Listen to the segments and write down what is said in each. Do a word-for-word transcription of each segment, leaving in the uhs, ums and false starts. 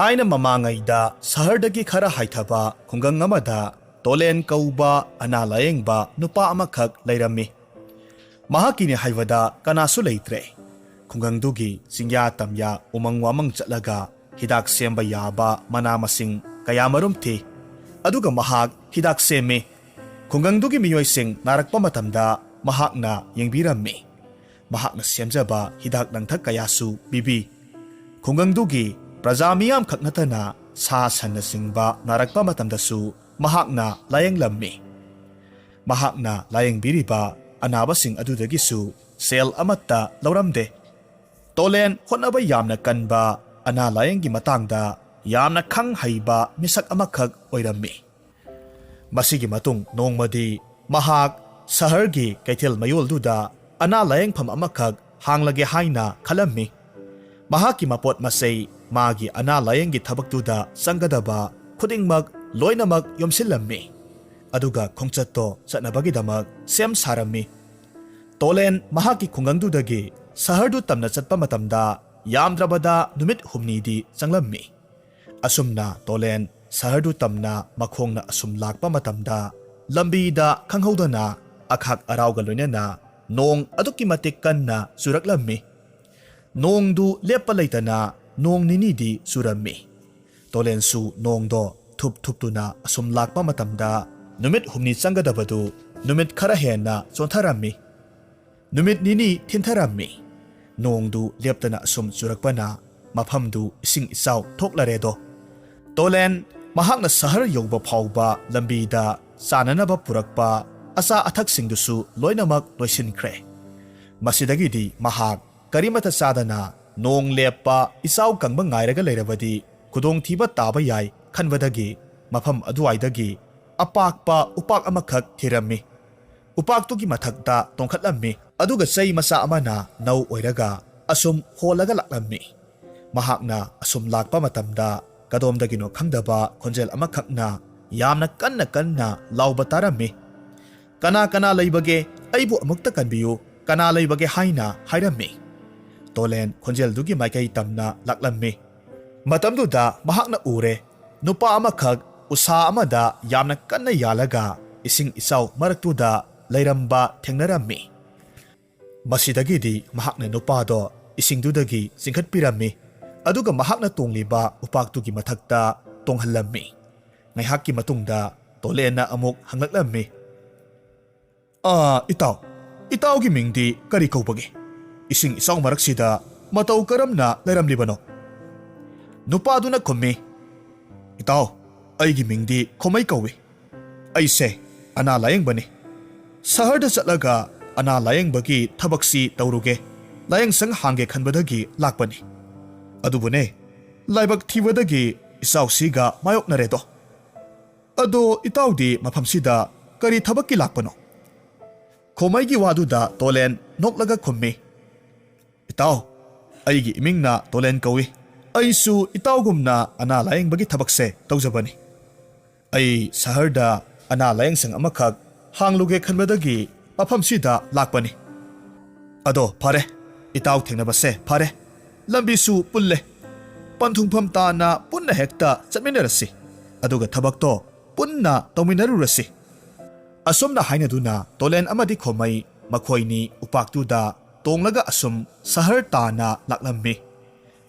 ꯊꯥꯏꯅ ꯃꯃꯥꯡꯉꯩꯗ ꯁꯍꯔꯗꯒꯤ ꯈꯔ ꯍꯥꯏꯊꯕ ꯈꯨꯡꯒꯪ ꯑꯃꯗ ꯇꯣꯂꯦꯟ ꯀꯧꯕ ꯑꯅꯥ ꯂꯥꯌꯦꯡꯕ ꯅꯨꯄꯥ ꯑꯃꯈꯛ ꯂꯩꯔꯝꯃꯤ꯫ ꯃꯍꯥꯛꯀꯤꯅꯤ ꯍꯥꯏꯕꯗ ꯀꯅꯥꯁꯨ ꯂꯩꯇ꯭ꯔꯦ꯫ ꯈꯨꯡꯒꯪꯗꯨꯒꯤ ꯆꯤꯡꯌꯥ ꯇꯝꯌꯥ, ꯎꯃꯪ ꯋꯥꯃꯪ ꯆꯠꯂꯒ ꯍꯤꯗꯥꯛ ꯁꯦꯝꯕ ꯌꯥꯕ ꯃꯅꯥ ꯃꯁꯤꯡ ꯀꯌꯥꯃꯔꯨꯝ ꯊꯤ꯫ ꯑꯗꯨꯒ ꯃꯍꯥꯛ ꯍꯤꯗꯥꯛ ꯁꯦꯝꯃꯤ꯫ ꯈꯨꯡꯒꯪꯗꯨꯒꯤ ꯃꯤꯑꯣꯏꯁꯤꯡ ꯅꯥꯔꯛꯄ ꯃꯇꯝꯗ ꯃꯍꯥꯛꯅ ꯌꯦꯡꯕꯤꯔꯝꯃꯤ꯫ ꯃꯍꯥꯛꯅ ꯁꯦꯝꯖꯕ ꯍꯤꯗꯥꯛ ꯂꯥꯡꯊꯛ ꯀꯌꯥꯁꯨ ꯄꯤꯕꯤ꯫ ꯈꯨꯡꯒꯪꯗꯨꯒꯤ ꯄ꯭ꯔꯖꯥ ꯃꯤꯌꯥꯝꯈꯛ ꯅꯠꯇꯅ ꯁꯥ ꯁꯟꯅꯆꯤꯡꯕ ꯅꯥꯔꯛꯄ ꯃꯇꯝꯗꯁꯨ ꯃꯍꯥꯛꯅ ꯂꯥꯌꯦꯡꯂꯝꯃꯤ꯫ ꯃꯍꯥꯛꯅ ꯂꯥꯌꯦꯡꯕꯤꯔꯤꯕ ꯑꯅꯥꯕꯁꯤꯡ ꯑꯗꯨꯗꯒꯤꯁꯨ ꯁꯦꯜ ꯑꯃꯠꯇ ꯂꯧꯔꯝꯗꯦ꯫ ꯇꯣꯂꯦꯟ ꯍꯣꯠꯅꯕ ꯌꯥꯝꯅ ꯀꯟꯕ, ꯑꯅꯥ ꯂꯥꯌꯦꯡꯒꯤ ꯃꯇꯥꯡꯗ ꯌꯥꯝꯅ ꯈꯪ ꯍꯩꯕ ꯃꯤꯁꯛ ꯑꯃꯈꯛ ꯑꯣꯏꯔꯝꯃꯤ꯫ ꯃꯁꯤꯒꯤ ꯃꯇꯨꯡ ꯅꯣꯡꯃꯗꯤ ꯃꯍꯥꯛ ꯁꯍꯔꯒꯤ ꯀꯩꯊꯦꯜ ꯃꯌꯣꯜꯗꯨꯗ ꯑꯅꯥ ꯂꯥꯌꯦꯡꯐꯝ ꯑꯃꯈꯛ ꯍꯥꯡꯂꯒꯦ ꯍꯥꯏꯅ ꯈꯜꯂꯝꯃꯤ꯫ ꯃꯍꯥꯛꯀꯤ ꯃꯄꯣꯠ ꯃꯆꯩ, ꯃꯥꯒꯤ ꯑꯅꯥ ꯂꯥꯌꯦꯡꯒꯤ ꯊꯕꯛꯇꯨꯗ ꯆꯪꯒꯗꯕ ꯈꯨꯗꯤꯡꯃꯛ ꯂꯣꯏꯅꯃꯛ ꯌꯣꯝꯁꯤꯜꯂꯝꯃꯤ꯫ ꯑꯗꯨꯒ ꯈꯣꯡꯆꯠꯇꯣ ꯆꯠꯅꯕꯒꯤꯗꯃꯛ ꯁꯦꯝ ꯁꯥꯔꯝꯃꯤ꯫ ꯇꯣꯂꯦꯟ ꯃꯍꯥꯛꯀꯤ ꯈꯨꯡꯒꯪꯗꯨꯗꯒꯤ ꯁꯍꯔꯗꯨ ꯇꯝꯅ ꯆꯠꯄ ꯃꯇꯝꯗ ꯌꯥꯝꯗ꯭ꯔꯕꯗ ꯅꯨꯃꯤꯠ ꯍꯨꯝꯅꯤꯗꯤ ꯆꯪꯂꯝꯃꯤ꯫ ꯑꯁꯨꯝꯅ ꯇꯣꯂꯦꯟ ꯁꯍꯔꯗꯨ ꯇꯝꯅ ꯃꯈꯣꯡꯅ ꯑꯁꯨꯝ ꯂꯥꯛꯄ ꯃꯇꯝꯗ, ꯂꯝꯕꯤꯗ ꯈꯪꯍꯧꯗꯅ ꯑꯈꯥꯛ ꯑꯔꯥꯎꯒ ꯂꯣꯏꯅꯅ ꯅꯣꯡ ꯑꯗꯨꯛꯀꯤ ꯃꯇꯤꯛ ꯀꯟꯅ ꯆꯨꯔꯛꯂꯝꯃꯤ꯫ ꯅꯣꯡꯗꯨ ꯂꯦꯞꯄ ꯂꯩꯇꯅ ꯅꯣꯡ ꯅꯤꯅꯤꯗꯤ ꯆꯨꯔꯝꯃꯤ꯫ ꯇꯣꯂꯦꯟꯁꯨ ꯅꯣꯡꯗꯣ ꯊꯨꯞ ꯊꯨꯞꯇꯨꯅ ꯑꯁꯨꯝ ꯂꯥꯛꯄ ꯃꯇꯝꯗ ꯅꯨꯃꯤꯠ ꯍꯨꯝꯅꯤ ꯆꯪꯒꯗꯕꯗꯨ ꯅꯨꯃꯤꯠ ꯈꯔ ꯍꯦꯟꯅ ꯆꯣꯟꯊꯔꯝꯃꯤ꯫ ꯅꯨꯃꯤꯠ ꯅꯤꯅꯤ ꯊꯤꯟꯊꯔꯝꯃꯤ꯫ ꯅꯣꯡꯗꯨ ꯂꯦꯞꯇꯅ ꯑꯁꯨꯝ ꯆꯨꯔꯛꯄꯅ ꯃꯐꯝꯗꯨ ꯏꯁꯤꯡ ꯏꯆꯥꯎ ꯊꯣꯛꯂꯔꯦꯗꯣ꯫ ꯇꯣꯂꯦꯟ ꯃꯍꯥꯛꯅ ꯁꯍꯔ ꯌꯧꯕ ꯐꯥꯎꯕ ꯂꯝꯕꯤꯗ ꯆꯥꯅꯅꯕ ꯄꯨꯔꯛꯄ ꯑꯆꯥ ꯑꯊꯛꯁꯤꯡꯗꯨꯁꯨ ꯂꯣꯏꯅꯃꯛ ꯂꯣꯏꯁꯤꯟꯈ꯭ꯔꯦ꯫ ꯃꯁꯤꯗꯒꯤꯗꯤ ꯃꯍꯥꯛ ꯀꯔꯤꯃꯠꯇ ꯆꯥꯗꯅ ꯅꯣꯡ ꯂꯦꯞꯄ, ꯏꯆꯥꯎ ꯀꯪꯕ ꯉꯥꯏꯔꯒ ꯂꯩꯔꯕꯗꯤ ꯈꯨꯗꯣꯡꯊꯤꯕ ꯇꯥꯕ ꯌꯥꯏ ꯈꯟꯕꯗꯒꯤ ꯃꯐꯝ ꯑꯗꯨꯋꯥꯏꯗꯒꯤ ꯑꯄꯥꯛꯄ ꯎꯄꯥꯛ ꯑꯃꯈꯛ ꯊꯤꯔꯝꯃꯤ꯫ ꯎꯄꯥꯛꯇꯨꯒꯤ ꯃꯊꯛꯇ ꯇꯣꯡꯈꯠꯂꯝꯃꯤ꯫ ꯑꯗꯨꯒ ꯆꯩ ꯃꯆꯥ ꯑꯃꯅ ꯅꯧ ꯑꯣꯏꯔꯒ ꯑꯁꯨꯝ ꯍꯣꯜꯂꯒ ꯂꯥꯛꯂꯝꯃꯤ꯫ ꯃꯍꯥꯛꯅ ꯑꯁꯨꯝ ꯂꯥꯛꯄ ꯃꯇꯝꯗ ꯀꯗꯣꯝꯗꯒꯤꯅꯣ ꯈꯪꯗꯕ ꯈꯣꯟꯖꯦꯜ ꯑꯃꯈꯛꯅ ꯌꯥꯝꯅ ꯀꯟꯅ ꯀꯟꯅ ꯂꯥꯎꯕ ꯇꯥꯔꯝꯃꯤ꯫ "ꯀꯅꯥ ꯀꯅꯥ ꯂꯩꯕꯒꯦ? ꯑꯩꯕꯨ ꯑꯃꯨꯛꯇ ꯀꯟꯕꯤꯌꯨ꯫ ꯀꯅꯥ ꯂꯩꯕꯒꯦ?" ꯍꯥꯏꯅ ꯍꯥꯏꯔꯝꯃꯤ꯫ ꯇꯣꯂꯦꯟ ꯈꯣꯟꯖꯦꯜꯗꯨꯒꯤ ꯃꯥꯏꯀꯩ ꯇꯝꯅ ꯂꯥꯛꯂꯝꯃꯤ꯫ ꯃꯇꯝꯗꯨꯗ ꯃꯍꯥꯛꯅ ꯎꯔꯦ, ꯅꯨꯄꯥ ꯑꯃꯈꯛ ꯎꯁꯥ ꯑꯃꯗ ꯌꯥꯝꯅ ꯀꯟꯅ ꯌꯥꯜꯂꯒ ꯏꯁꯤꯡ ꯏꯆꯥꯎ ꯃꯔꯛꯇꯨꯗ ꯂꯩꯔꯝꯕ ꯊꯦꯡꯅꯔꯝꯃꯤ꯫ ꯃꯁꯤꯗꯒꯤꯗꯤ ꯃꯍꯥꯛꯅ ꯅꯨꯄꯥꯗꯣ ꯏꯁꯤꯡꯗꯨꯗꯒꯤ ꯆꯤꯡꯈꯠꯄꯤꯔꯝꯃꯤ, ꯑꯗꯨꯒ ꯃꯍꯥꯛꯅ ꯇꯣꯡꯂꯤꯕ ꯎꯄꯥꯛꯇꯨꯒꯤ ꯃꯊꯛꯇ ꯇꯣꯡꯍꯜꯂꯝꯃꯤ꯫ ꯉꯥꯏꯍꯥꯛꯀꯤ ꯃꯇꯨꯡꯗ ꯇꯣꯂꯦꯟꯅ ꯑꯃꯨꯛ ꯍꯪꯂꯛꯂꯝꯃꯤ, "ꯑꯥ, ꯏꯇꯥꯎ, ꯏꯇꯥꯎꯒꯤ ꯃꯤꯡꯗꯤ ꯀꯔꯤ ꯀꯧꯕꯒꯦ? ꯏꯁꯤꯡ ꯏꯆꯥꯎ ꯃꯔꯛꯁꯤꯗ ꯃꯇꯧ ꯀꯔꯝꯅ ꯂꯩꯔꯝꯂꯤꯕꯅꯣ?" ꯅꯨꯄꯥꯗꯨꯅ ꯈꯨꯝꯃꯤ, "ꯏꯇꯥꯎ, ꯑꯩꯒꯤ ꯃꯤꯡꯗꯤ ꯈꯣꯃꯩ ꯀꯧꯏ꯫ ꯑꯩꯁꯦ ꯑꯅꯥ ꯂꯥꯌꯦꯡꯕꯅꯤ꯫ ꯁꯍꯔꯗ ꯆꯠꯂꯒ ꯑꯅꯥ ꯂꯥꯌꯦꯡꯕꯒꯤ ꯊꯕꯛꯁꯤ ꯇꯧꯔꯨꯒꯦ, ꯂꯥꯌꯦꯡꯁꯪ ꯍꯥꯡꯒꯦ ꯈꯟꯕꯗꯒꯤ ꯂꯥꯛꯄꯅꯤ꯫ ꯑꯗꯨꯕꯨꯅꯦ, ꯂꯥꯏꯕꯛ ꯊꯤꯕꯗꯒꯤ ꯏꯆꯥꯎꯁꯤꯒ ꯃꯥꯌꯣꯛꯅꯔꯦꯗꯣ꯫ ꯑꯗꯣ ꯏꯇꯥꯎꯗꯤ ꯃꯐꯝꯁꯤꯗ ꯀꯔꯤ ꯊꯕꯛꯀꯤ ꯂꯥꯛꯄꯅꯣ?" ꯈꯣꯃꯩꯒꯤ ꯋꯥꯗꯨꯗ ꯇꯣꯂꯦꯟ ꯅꯣꯛꯂꯒ ꯈꯨꯝꯃꯤ, "ꯏꯇꯥꯎ, ꯑꯩꯒꯤ ꯏꯃꯤꯡꯅ ꯇꯣꯂꯦꯟ ꯀꯧꯏ꯫ ꯑꯩꯁꯨ ꯏꯇꯥꯎꯒꯨꯝꯅ ꯑꯅꯥ ꯂꯥꯌꯦꯡꯕꯒꯤ ꯊꯕꯛꯁꯦ ꯇꯧꯖꯕꯅꯤ꯫ ꯑꯩ ꯁꯍꯔꯗ ꯑꯅꯥ ꯂꯥꯌꯦꯡꯁꯪ ꯑꯃꯈꯛ ꯍꯥꯡꯂꯨꯒꯦ ꯈꯟꯕꯗꯒꯤ ꯃꯐꯝꯁꯤꯗ ꯂꯥꯛꯄꯅꯤ꯫ ꯑꯗꯣ ꯐꯔꯦ, ꯏꯇꯥꯎ ꯊꯦꯡꯅꯕꯁꯦ ꯐꯔꯦ꯫ ꯂꯝꯕꯤꯁꯨ ꯄꯨꯜꯂꯦ꯫ ꯄꯟꯊꯨꯡꯐꯝ ꯇꯥꯅ ꯄꯨꯟꯅ ꯍꯦꯛꯇ ꯆꯠꯃꯤꯟꯅꯔꯁꯤ꯫ ꯑꯗꯨꯒ ꯊꯕꯛꯇꯣ ꯄꯨꯟꯅ ꯇꯧꯃꯤꯟꯅꯔꯨꯔꯁꯤ꯫" ꯑꯁꯨꯝꯅ ꯍꯥꯏꯅꯗꯨꯅ ꯇꯣꯂꯦꯟ ꯑꯃꯗꯤ ꯈꯣꯃꯩ ꯃꯈꯣꯏꯅꯤ ꯎꯄꯥꯛꯇꯨꯗ ꯇꯣꯡꯂꯒ ꯑꯁꯨꯝ ꯁꯍꯔ ꯇꯥꯅ ꯂꯥꯛꯂꯝꯃꯤ꯫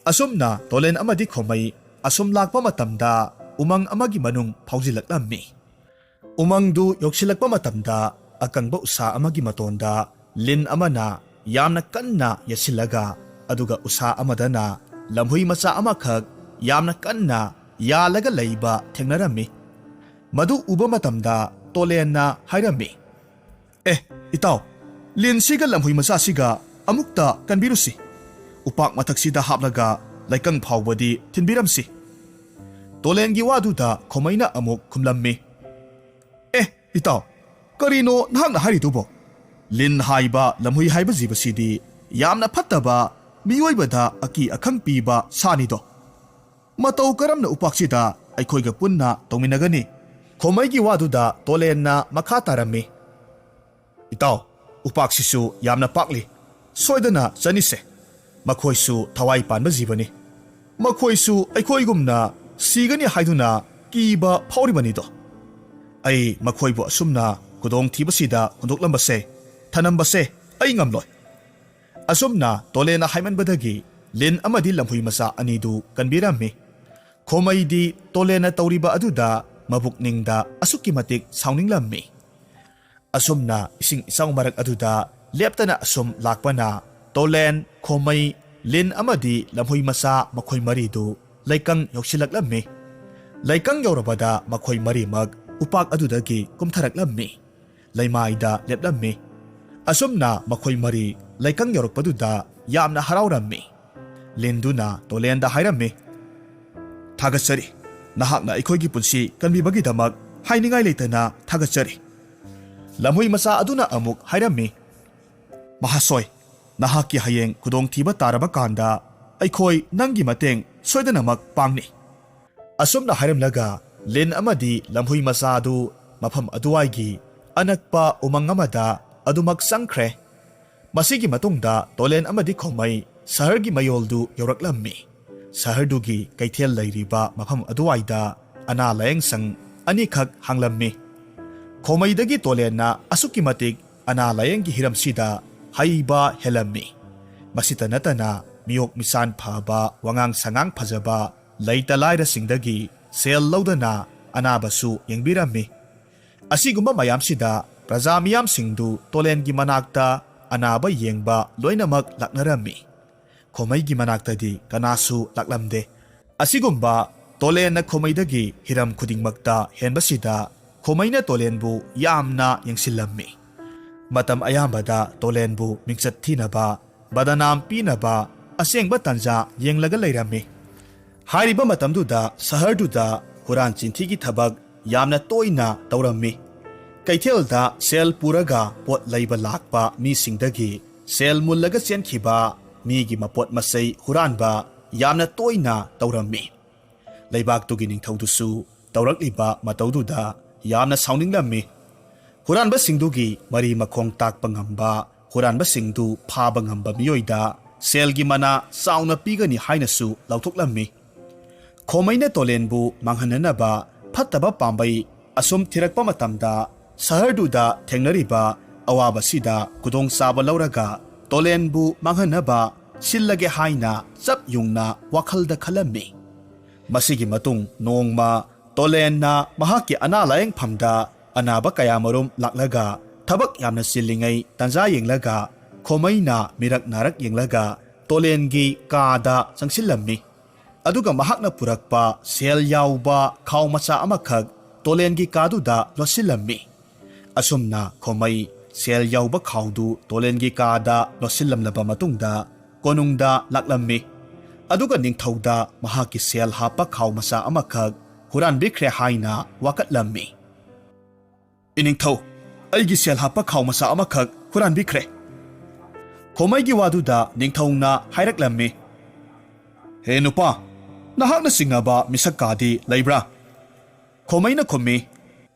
ꯑꯁꯨꯝꯅ ꯇꯣꯂꯦꯟ ꯑꯃꯗꯤ ꯈꯣꯃꯩ ꯑꯁꯨꯝ ꯂꯥꯛꯄ ꯃꯇꯝꯗ ꯎꯃꯪ ꯑꯃꯒꯤ ꯃꯅꯨꯡ ꯐꯥꯎꯖꯤꯜꯂꯛꯂꯝꯃꯤ꯫ ꯎꯃꯪꯗꯨ ꯌꯧꯁꯤꯜꯂꯛꯄ ꯃꯇꯝꯗ ꯑꯀꯪꯕ ꯎꯁꯥ ꯑꯃꯒꯤ ꯃꯇꯣꯟꯗ ꯂꯤꯟ ꯑꯃꯅ ꯌꯥꯝꯅ ꯀꯟꯅ ꯌꯦꯠꯁꯤꯜꯂꯒ, ꯑꯗꯨꯒ ꯎꯁꯥ ꯑꯃꯗꯅ ꯂꯝꯍꯨꯏ ꯃꯆꯥ ꯑꯃꯈꯛ ꯌꯥꯝꯅ ꯀꯟꯅ ꯌꯥꯜꯂꯒ ꯂꯩꯕ ꯊꯦꯡꯅꯔꯝꯃꯤ꯫ ꯃꯗꯨ ꯎꯕ ꯃꯇꯝꯗ ꯇꯣꯂꯦꯟꯅ ꯍꯥꯏꯔꯝꯃꯤ, "ꯑꯦ, ꯏꯇꯥꯎ, ꯂꯤꯟꯁꯤꯒ ꯂꯝꯍꯨꯏ ꯃꯆꯥꯁꯤꯒ ꯑꯃꯨꯛꯇ ꯀꯟꯕꯤꯔꯨꯁꯤ꯫ ꯎꯄꯥꯛ ꯃꯊꯛꯁꯤꯗ ꯍꯥꯞꯂꯒ ꯂꯩꯀꯪ ꯐꯥꯎꯕꯗꯤ ꯊꯤꯟꯕꯤꯔꯝꯁꯤ꯫" ꯇꯣꯂꯦꯟꯒꯤ ꯋꯥꯗꯨꯗ ꯈꯣꯃꯩꯅ ꯑꯃꯨꯛ ꯈꯨꯝꯂꯝꯃꯤ, "ꯑꯦ, ꯏꯇꯥꯎ, ꯀꯔꯤꯅꯣ ꯅꯍꯥꯛꯅ ꯍꯥꯏꯔꯤꯗꯨꯕꯣ? ꯂꯤꯟ ꯍꯥꯏꯕ, ꯂꯝꯍꯨꯏ ꯍꯥꯏꯕ ꯖꯤꯕꯁꯤꯗꯤ ꯌꯥꯝꯅ ꯐꯠꯇꯕ, ꯃꯤꯑꯣꯏꯕꯗ ꯑꯀꯤ ꯑꯈꯪ ꯄꯤꯕ ꯁꯥꯅꯤꯗꯣ꯫ ꯃꯇꯧ ꯀꯔꯝꯅ ꯎꯄꯥꯛꯁꯤꯗ ꯑꯩꯈꯣꯏꯒ ꯄꯨꯟꯅ ꯇꯧꯃꯤꯟꯅꯒꯅꯤ?" ꯈꯣꯃꯩꯒꯤ ꯋꯥꯗꯨꯗ ꯇꯣꯂꯦꯟꯅ ꯃꯈꯥ ꯇꯥꯔꯝꯃꯤ, "ꯏꯇꯥꯎ, ꯎꯄꯥꯛꯁꯤꯁꯨ ꯌꯥꯝꯅ ꯄꯥꯛꯂꯤ꯫ ꯁꯣꯏꯗꯅ ꯆꯠꯅꯤꯁꯦ꯫ ꯃꯈꯣꯏꯁꯨ ꯊꯋꯥꯏ ꯄꯥꯟꯕ ꯖꯤꯕꯅꯤ꯫ ꯃꯈꯣꯏꯁꯨ ꯑꯩꯈꯣꯏꯒꯨꯝꯅ ꯁꯤꯒꯅꯤ ꯍꯥꯏꯗꯨꯅ ꯀꯤꯕ ꯐꯥꯎꯔꯤꯕꯅꯤꯗꯣ꯫ ꯑꯩ ꯃꯈꯣꯏꯕꯨ ꯑꯁꯨꯝꯅ ꯈꯨꯗꯣꯡꯊꯤꯕꯁꯤꯗ ꯍꯨꯟꯗꯣꯛꯂꯝꯕꯁꯦ, ꯊꯅꯝꯕꯁꯦ ꯑꯩ ꯉꯝꯂꯣꯏ꯫ ꯑꯁꯨꯝꯅ ꯇꯣꯂꯦꯟꯅ ꯍꯥꯏꯃꯟꯕꯗꯒꯤ ꯂꯤꯟ ꯑꯃꯗꯤ ꯂꯝꯍꯨꯏ ꯃꯆꯥ ꯑꯅꯤꯗꯨ ꯀꯟꯕꯤꯔꯝꯃꯤ꯫ ꯈꯣꯃꯩꯗꯤ ꯇꯣꯂꯦꯟꯅ ꯇꯧꯔꯤꯕ ꯑꯗꯨꯗ ꯃꯕꯨꯛꯅꯤꯡꯗ ꯑꯁꯨꯛꯀꯤ ꯃꯇꯤꯛ ꯁꯥꯎꯅꯤꯡꯂꯝꯃꯤ꯫ ꯑꯁꯨꯝꯅ ꯏꯁꯤꯡ ꯏꯆꯥꯎ ꯃꯔꯛ ꯑꯗꯨꯗ ꯂꯦꯞꯇꯅ ꯑꯁꯨꯝ ꯂꯥꯛꯄꯅ ꯇꯣꯂꯦꯟ, ꯈꯣꯃꯩ, ꯂꯤꯟ ꯑꯃꯗꯤ ꯂꯝꯍꯨꯏ ꯃꯆꯥ ꯃꯈꯣꯏ ꯃꯔꯤꯗꯨ ꯂꯩꯀꯪ ꯌꯧꯁꯤꯜꯂꯛꯂꯝꯃꯤ꯫ ꯂꯩꯀꯪ ꯌꯧꯔꯕꯗ ꯃꯈꯣꯏ ꯃꯔꯤꯃꯛ ꯎꯄꯥꯛ ꯑꯗꯨꯗꯒꯤ ꯀꯨꯝꯊꯔꯛꯂꯝꯃꯤ꯫ ꯂꯩꯃꯥꯏꯗ ꯂꯦꯞꯂꯝꯃꯤ꯫ ꯑꯁꯨꯝꯅ ꯃꯈꯣꯏ ꯃꯔꯤ ꯂꯩꯀꯪ ꯌꯧꯔꯛꯄꯗꯨꯗ ꯌꯥꯝꯅ ꯍꯔꯥꯎꯔꯝꯃꯤ꯫ ꯂꯤꯟꯗꯨꯅ ꯇꯣꯂꯦꯟꯗ ꯍꯥꯏꯔꯝꯃꯤ, "ꯊꯥꯒꯠꯆꯔꯤ꯫ ꯅꯍꯥꯛꯅ ꯑꯩꯈꯣꯏꯒꯤ ꯄꯨꯟꯁꯤ ꯀꯟꯕꯤꯕꯒꯤꯗꯃꯛ ꯍꯥꯏꯅꯤꯡꯉꯥꯏ ꯂꯩꯇꯅ ꯊꯥꯒꯠꯆꯔꯤ꯫" ꯂꯝꯍꯨꯏ ꯃꯆꯥ ꯑꯗꯨꯅ ꯑꯃꯨꯛ ꯍꯥꯏꯔꯝꯃꯤ, "ꯃꯍꯥꯁꯣꯏ, ꯅꯍꯥꯛꯀꯤ ꯍꯌꯦꯡ ꯈꯨꯗꯣꯡꯊꯤꯕ ꯇꯥꯔꯕ ꯀꯥꯟꯗ ꯑꯩꯈꯣꯏ ꯅꯪꯒꯤ ꯃꯇꯦꯡ ꯁꯣꯏꯗꯅꯃꯛ ꯄꯥꯡꯅꯤ꯫" ꯑꯁꯨꯝꯅ ꯍꯥꯏꯔꯝꯂꯒ ꯂꯤꯟ ꯑꯃꯗꯤ ꯂꯝꯍꯨꯏ ꯃꯆꯥ ꯑꯗꯨ ꯃꯐꯝ ꯑꯗꯨꯋꯥꯏꯒꯤ ꯑꯅꯛꯄ ꯎꯃꯪ ꯑꯃꯗ ꯑꯗꯨꯃꯛ ꯆꯪꯈ꯭ꯔꯦ꯫ ꯃꯁꯤꯒꯤ ꯃꯇꯨꯡꯗ ꯇꯣꯂꯦꯟ ꯑꯃꯗꯤ ꯈꯣꯃꯩ ꯁꯍꯔꯒꯤ ꯃꯌꯣꯜꯗꯨ ꯌꯧꯔꯛꯂꯝꯃꯤ꯫ ꯁꯍꯔꯗꯨꯒꯤ ꯀꯩꯊꯦꯜ ꯂꯩꯔꯤꯕ ꯃꯐꯝ ꯑꯗꯨꯋꯥꯏꯗ ꯑꯅꯥ ꯂꯥꯌꯦꯡ ꯁꯪ ꯑꯅꯤꯈꯛ ꯍꯥꯡꯂꯝꯃꯤ꯫ ꯈꯣꯃꯩꯗꯒꯤ ꯇꯣꯂꯦꯟꯅ ꯑꯁꯨꯛꯀꯤ ꯃꯇꯤꯛ ꯑꯅꯥ ꯂꯥꯌꯦꯡꯒꯤ ꯍꯤꯔꯝꯁꯤꯗ ꯍꯩꯕ ꯍꯦꯜꯂꯝꯃꯤ꯫ ꯃꯁꯤꯇ ꯅꯠꯇꯅ ꯃꯤꯑꯣꯛ ꯃꯤꯁꯥꯟ ꯐꯕ, ꯋꯥꯉꯥꯡ ꯁꯉꯥꯡ ꯐꯖꯕ, ꯂꯩꯇ ꯂꯥꯏꯔꯁꯤꯡꯗꯒꯤ ꯁꯦꯜ ꯂꯧꯗꯅ ꯑꯅꯥꯕꯁꯨ ꯌꯦꯡꯕꯤꯔꯝꯃꯤ꯫ ꯑꯁꯤꯒꯨꯝꯕ ꯃꯌꯥꯝꯁꯤꯗ ꯄ꯭ꯔꯖꯥ ꯃꯤꯌꯥꯝꯁꯤꯡꯗꯨ ꯇꯣꯂꯦꯟꯒꯤ ꯃꯅꯥꯛꯇ ꯑꯅꯥꯕ ꯌꯦꯡꯕ ꯂꯣꯏꯅꯃꯛ ꯂꯥꯛꯅꯔꯝꯃꯤ꯫ ꯈꯣꯃꯩꯒꯤ ꯃꯅꯥꯛꯇꯗꯤ ꯀꯅꯥꯁꯨ ꯂꯥꯛꯂꯝꯗꯦ꯫ ꯑꯁꯤꯒꯨꯝꯕ ꯇꯣꯂꯦꯟꯅ ꯈꯣꯃꯩꯗꯒꯤ ꯍꯤꯔꯝ ꯈꯨꯗꯤꯡꯃꯛꯇ ꯍꯦꯟꯕꯁꯤꯗ ꯈꯣꯃꯩꯅ ꯇꯣꯂꯦꯟꯕꯨ ꯌꯥꯝꯅ ꯌꯦꯡꯁꯤꯜꯂꯝꯃꯤ꯫ ꯃꯇꯝ ꯑꯌꯥꯝꯕꯗ ꯇꯣꯂꯦꯟꯕꯨ ꯃꯤꯡꯆꯠ ꯊꯤꯅꯕ, ꯕꯗꯅꯥꯝ ꯄꯤꯅꯕ ꯑꯁꯦꯡꯕ ꯇꯥꯟꯖꯥ ꯌꯦꯡꯂꯒ ꯂꯩꯔꯝꯃꯤ꯫ ꯍꯥꯏꯔꯤꯕ ꯃꯇꯝꯗꯨꯗ ꯁꯍꯔꯗꯨꯗ ꯍꯨꯔꯥꯟ ꯆꯤꯟꯊꯤꯒꯤ ꯊꯕꯛ ꯌꯥꯝꯅ ꯇꯣꯏꯅ ꯇꯧꯔꯝꯃꯤ꯫ ꯀꯩꯊꯦꯜꯗ ꯁꯦꯜ ꯄꯨꯔꯒ ꯄꯣꯠ ꯂꯩꯕ ꯂꯥꯛꯄ ꯃꯤꯁꯤꯡꯗꯒꯤ ꯁꯦꯜ ꯃꯨꯜꯂꯒ ꯆꯦꯟꯈꯤꯕ, ꯃꯤꯒꯤ ꯃꯄꯣꯠ ꯃꯆꯩ ꯍꯨꯔꯥꯟꯕ ꯌꯥꯝꯅ ꯇꯣꯏꯅ ꯇꯧꯔꯝꯃꯤ꯫ ꯂꯩꯕꯥꯛꯇꯨꯒꯤ ꯅꯤꯡꯊꯧꯗꯨꯁꯨ ꯇꯧꯔꯛꯂꯤꯕ ꯃꯇꯧꯗꯨꯗ ꯌꯥꯝꯅ ꯁꯥꯎꯅꯤꯡꯂꯝꯃꯤ꯫ ꯍꯨꯔꯥꯟꯕꯁꯤꯡꯗꯨꯒꯤ ꯃꯔꯤ ꯃꯈꯣꯡ ꯇꯥꯛꯄ ꯉꯝꯕ, ꯍꯨꯔꯥꯟꯕꯁꯤꯡꯗꯨ ꯐꯥꯕ ꯉꯝꯕ ꯃꯤꯑꯣꯏꯗ ꯁꯦꯜꯒꯤ ꯃꯅꯥ ꯆꯥꯎꯅ ꯄꯤꯒꯅꯤ ꯍꯥꯏꯅꯁꯨ ꯂꯥꯎꯊꯣꯛꯂꯝꯃꯤ꯫ ꯈꯣꯃꯩꯅ ꯇꯣꯂꯦꯟꯕꯨ ꯃꯥꯡꯍꯟꯅꯅꯕ ꯐꯠꯇꯕ ꯄꯥꯝꯕꯩ ꯑꯁꯨꯝ ꯊꯤꯔꯛꯄ ꯃꯇꯝꯗ, ꯁꯍꯔꯗꯨꯗ ꯊꯦꯡꯅꯔꯤꯕ ꯑꯋꯥꯕꯁꯤꯗ ꯈꯨꯗꯣꯡꯆꯥꯕ ꯂꯧꯔꯒ ꯇꯣꯂꯦꯟꯕꯨ ꯃꯥꯡꯍꯟꯅꯕ ꯁꯤꯜꯂꯒꯦ ꯍꯥꯏꯅ ꯆꯞ ꯌꯨꯡꯅ ꯋꯥꯈꯜꯗ ꯈꯜꯂꯝꯃꯤ꯫ ꯃꯁꯤꯒꯤ ꯃꯇꯨꯡ ꯅꯣꯡꯃ ꯇꯣꯂꯦꯟꯅ ꯃꯍꯥꯛꯀꯤ ꯑꯅꯥ ꯂꯥꯌꯦꯡꯐꯝꯗ ꯑꯅꯥꯕ ꯀꯌꯥꯃꯔꯨꯝ ꯂꯥꯛꯂꯒ ꯊꯕꯛ ꯌꯥꯝꯅ ꯆꯤꯜꯂꯤꯉꯩ ꯇꯟꯖꯥ ꯌꯦꯡꯂꯒ ꯈꯣꯃꯩꯅ ꯃꯤꯔꯛ ꯅꯥꯔꯛ ꯌꯦꯡꯂꯒ ꯇꯣꯂꯦꯟꯒꯤ ꯀꯥꯗ ꯆꯪꯁꯤꯜꯂꯝꯃꯤ꯫ ꯑꯗꯨꯒ ꯃꯍꯥꯛꯅ ꯄꯨꯔꯛꯄ ꯁꯦꯜ ꯌꯥꯎꯕ ꯈꯥꯎ ꯃꯆꯥ ꯑꯃꯈꯛ ꯇꯣꯂꯦꯟꯒꯤ ꯀꯥꯗꯨꯗ ꯂꯣꯠꯁꯤꯜꯂꯝꯃꯤ꯫ ꯑꯁꯨꯝꯅ ꯈꯣꯃꯩ ꯁꯦꯜ ꯌꯥꯎꯕ ꯈꯥꯎꯗꯨ ꯇꯣꯂꯦꯟꯒꯤ ꯀꯥꯗ ꯂꯣꯠꯁꯤꯜꯂꯝꯂꯕ ꯃꯇꯨꯡꯗ ꯀꯣꯅꯨꯡꯗ ꯂꯥꯛꯂꯝꯃꯤ꯫ ꯑꯗꯨꯒ ꯅꯤꯡꯊꯧꯗ ꯃꯍꯥꯛꯀꯤ ꯁꯦꯜ ꯍꯥꯞꯄ ꯈꯥꯎ ꯃꯆꯥ ꯑꯃꯈꯛ ꯍꯨꯔꯥꯟꯕꯤꯈ꯭ꯔꯦ ꯍꯥꯏꯅ ꯋꯥꯀꯠꯂꯝꯃꯤ꯫ "ꯏꯅꯤꯡꯊꯧ, ꯑꯩꯒꯤ ꯁꯦꯜ ꯍꯥꯞꯄ ꯈꯥꯎ ꯃꯆꯥ ꯑꯃꯈꯛ ꯍꯨꯔꯥꯟꯕꯤꯈ꯭ꯔꯦ꯫" ꯈꯣꯃꯩꯒꯤ ꯋꯥꯗꯨꯗ ꯅꯤꯡꯊꯧꯅ ꯍꯥꯏꯔꯛꯂꯝꯃꯤ, "ꯍꯦ ꯅꯨꯄꯥ, ꯅꯍꯥꯛꯅ ꯆꯤꯡꯅꯕ ꯃꯤꯁꯛ ꯀꯥꯗꯤ ꯂꯩꯕ꯭ꯔꯥ?" ꯈꯣꯃꯩꯅ ꯈꯨꯝꯃꯤ,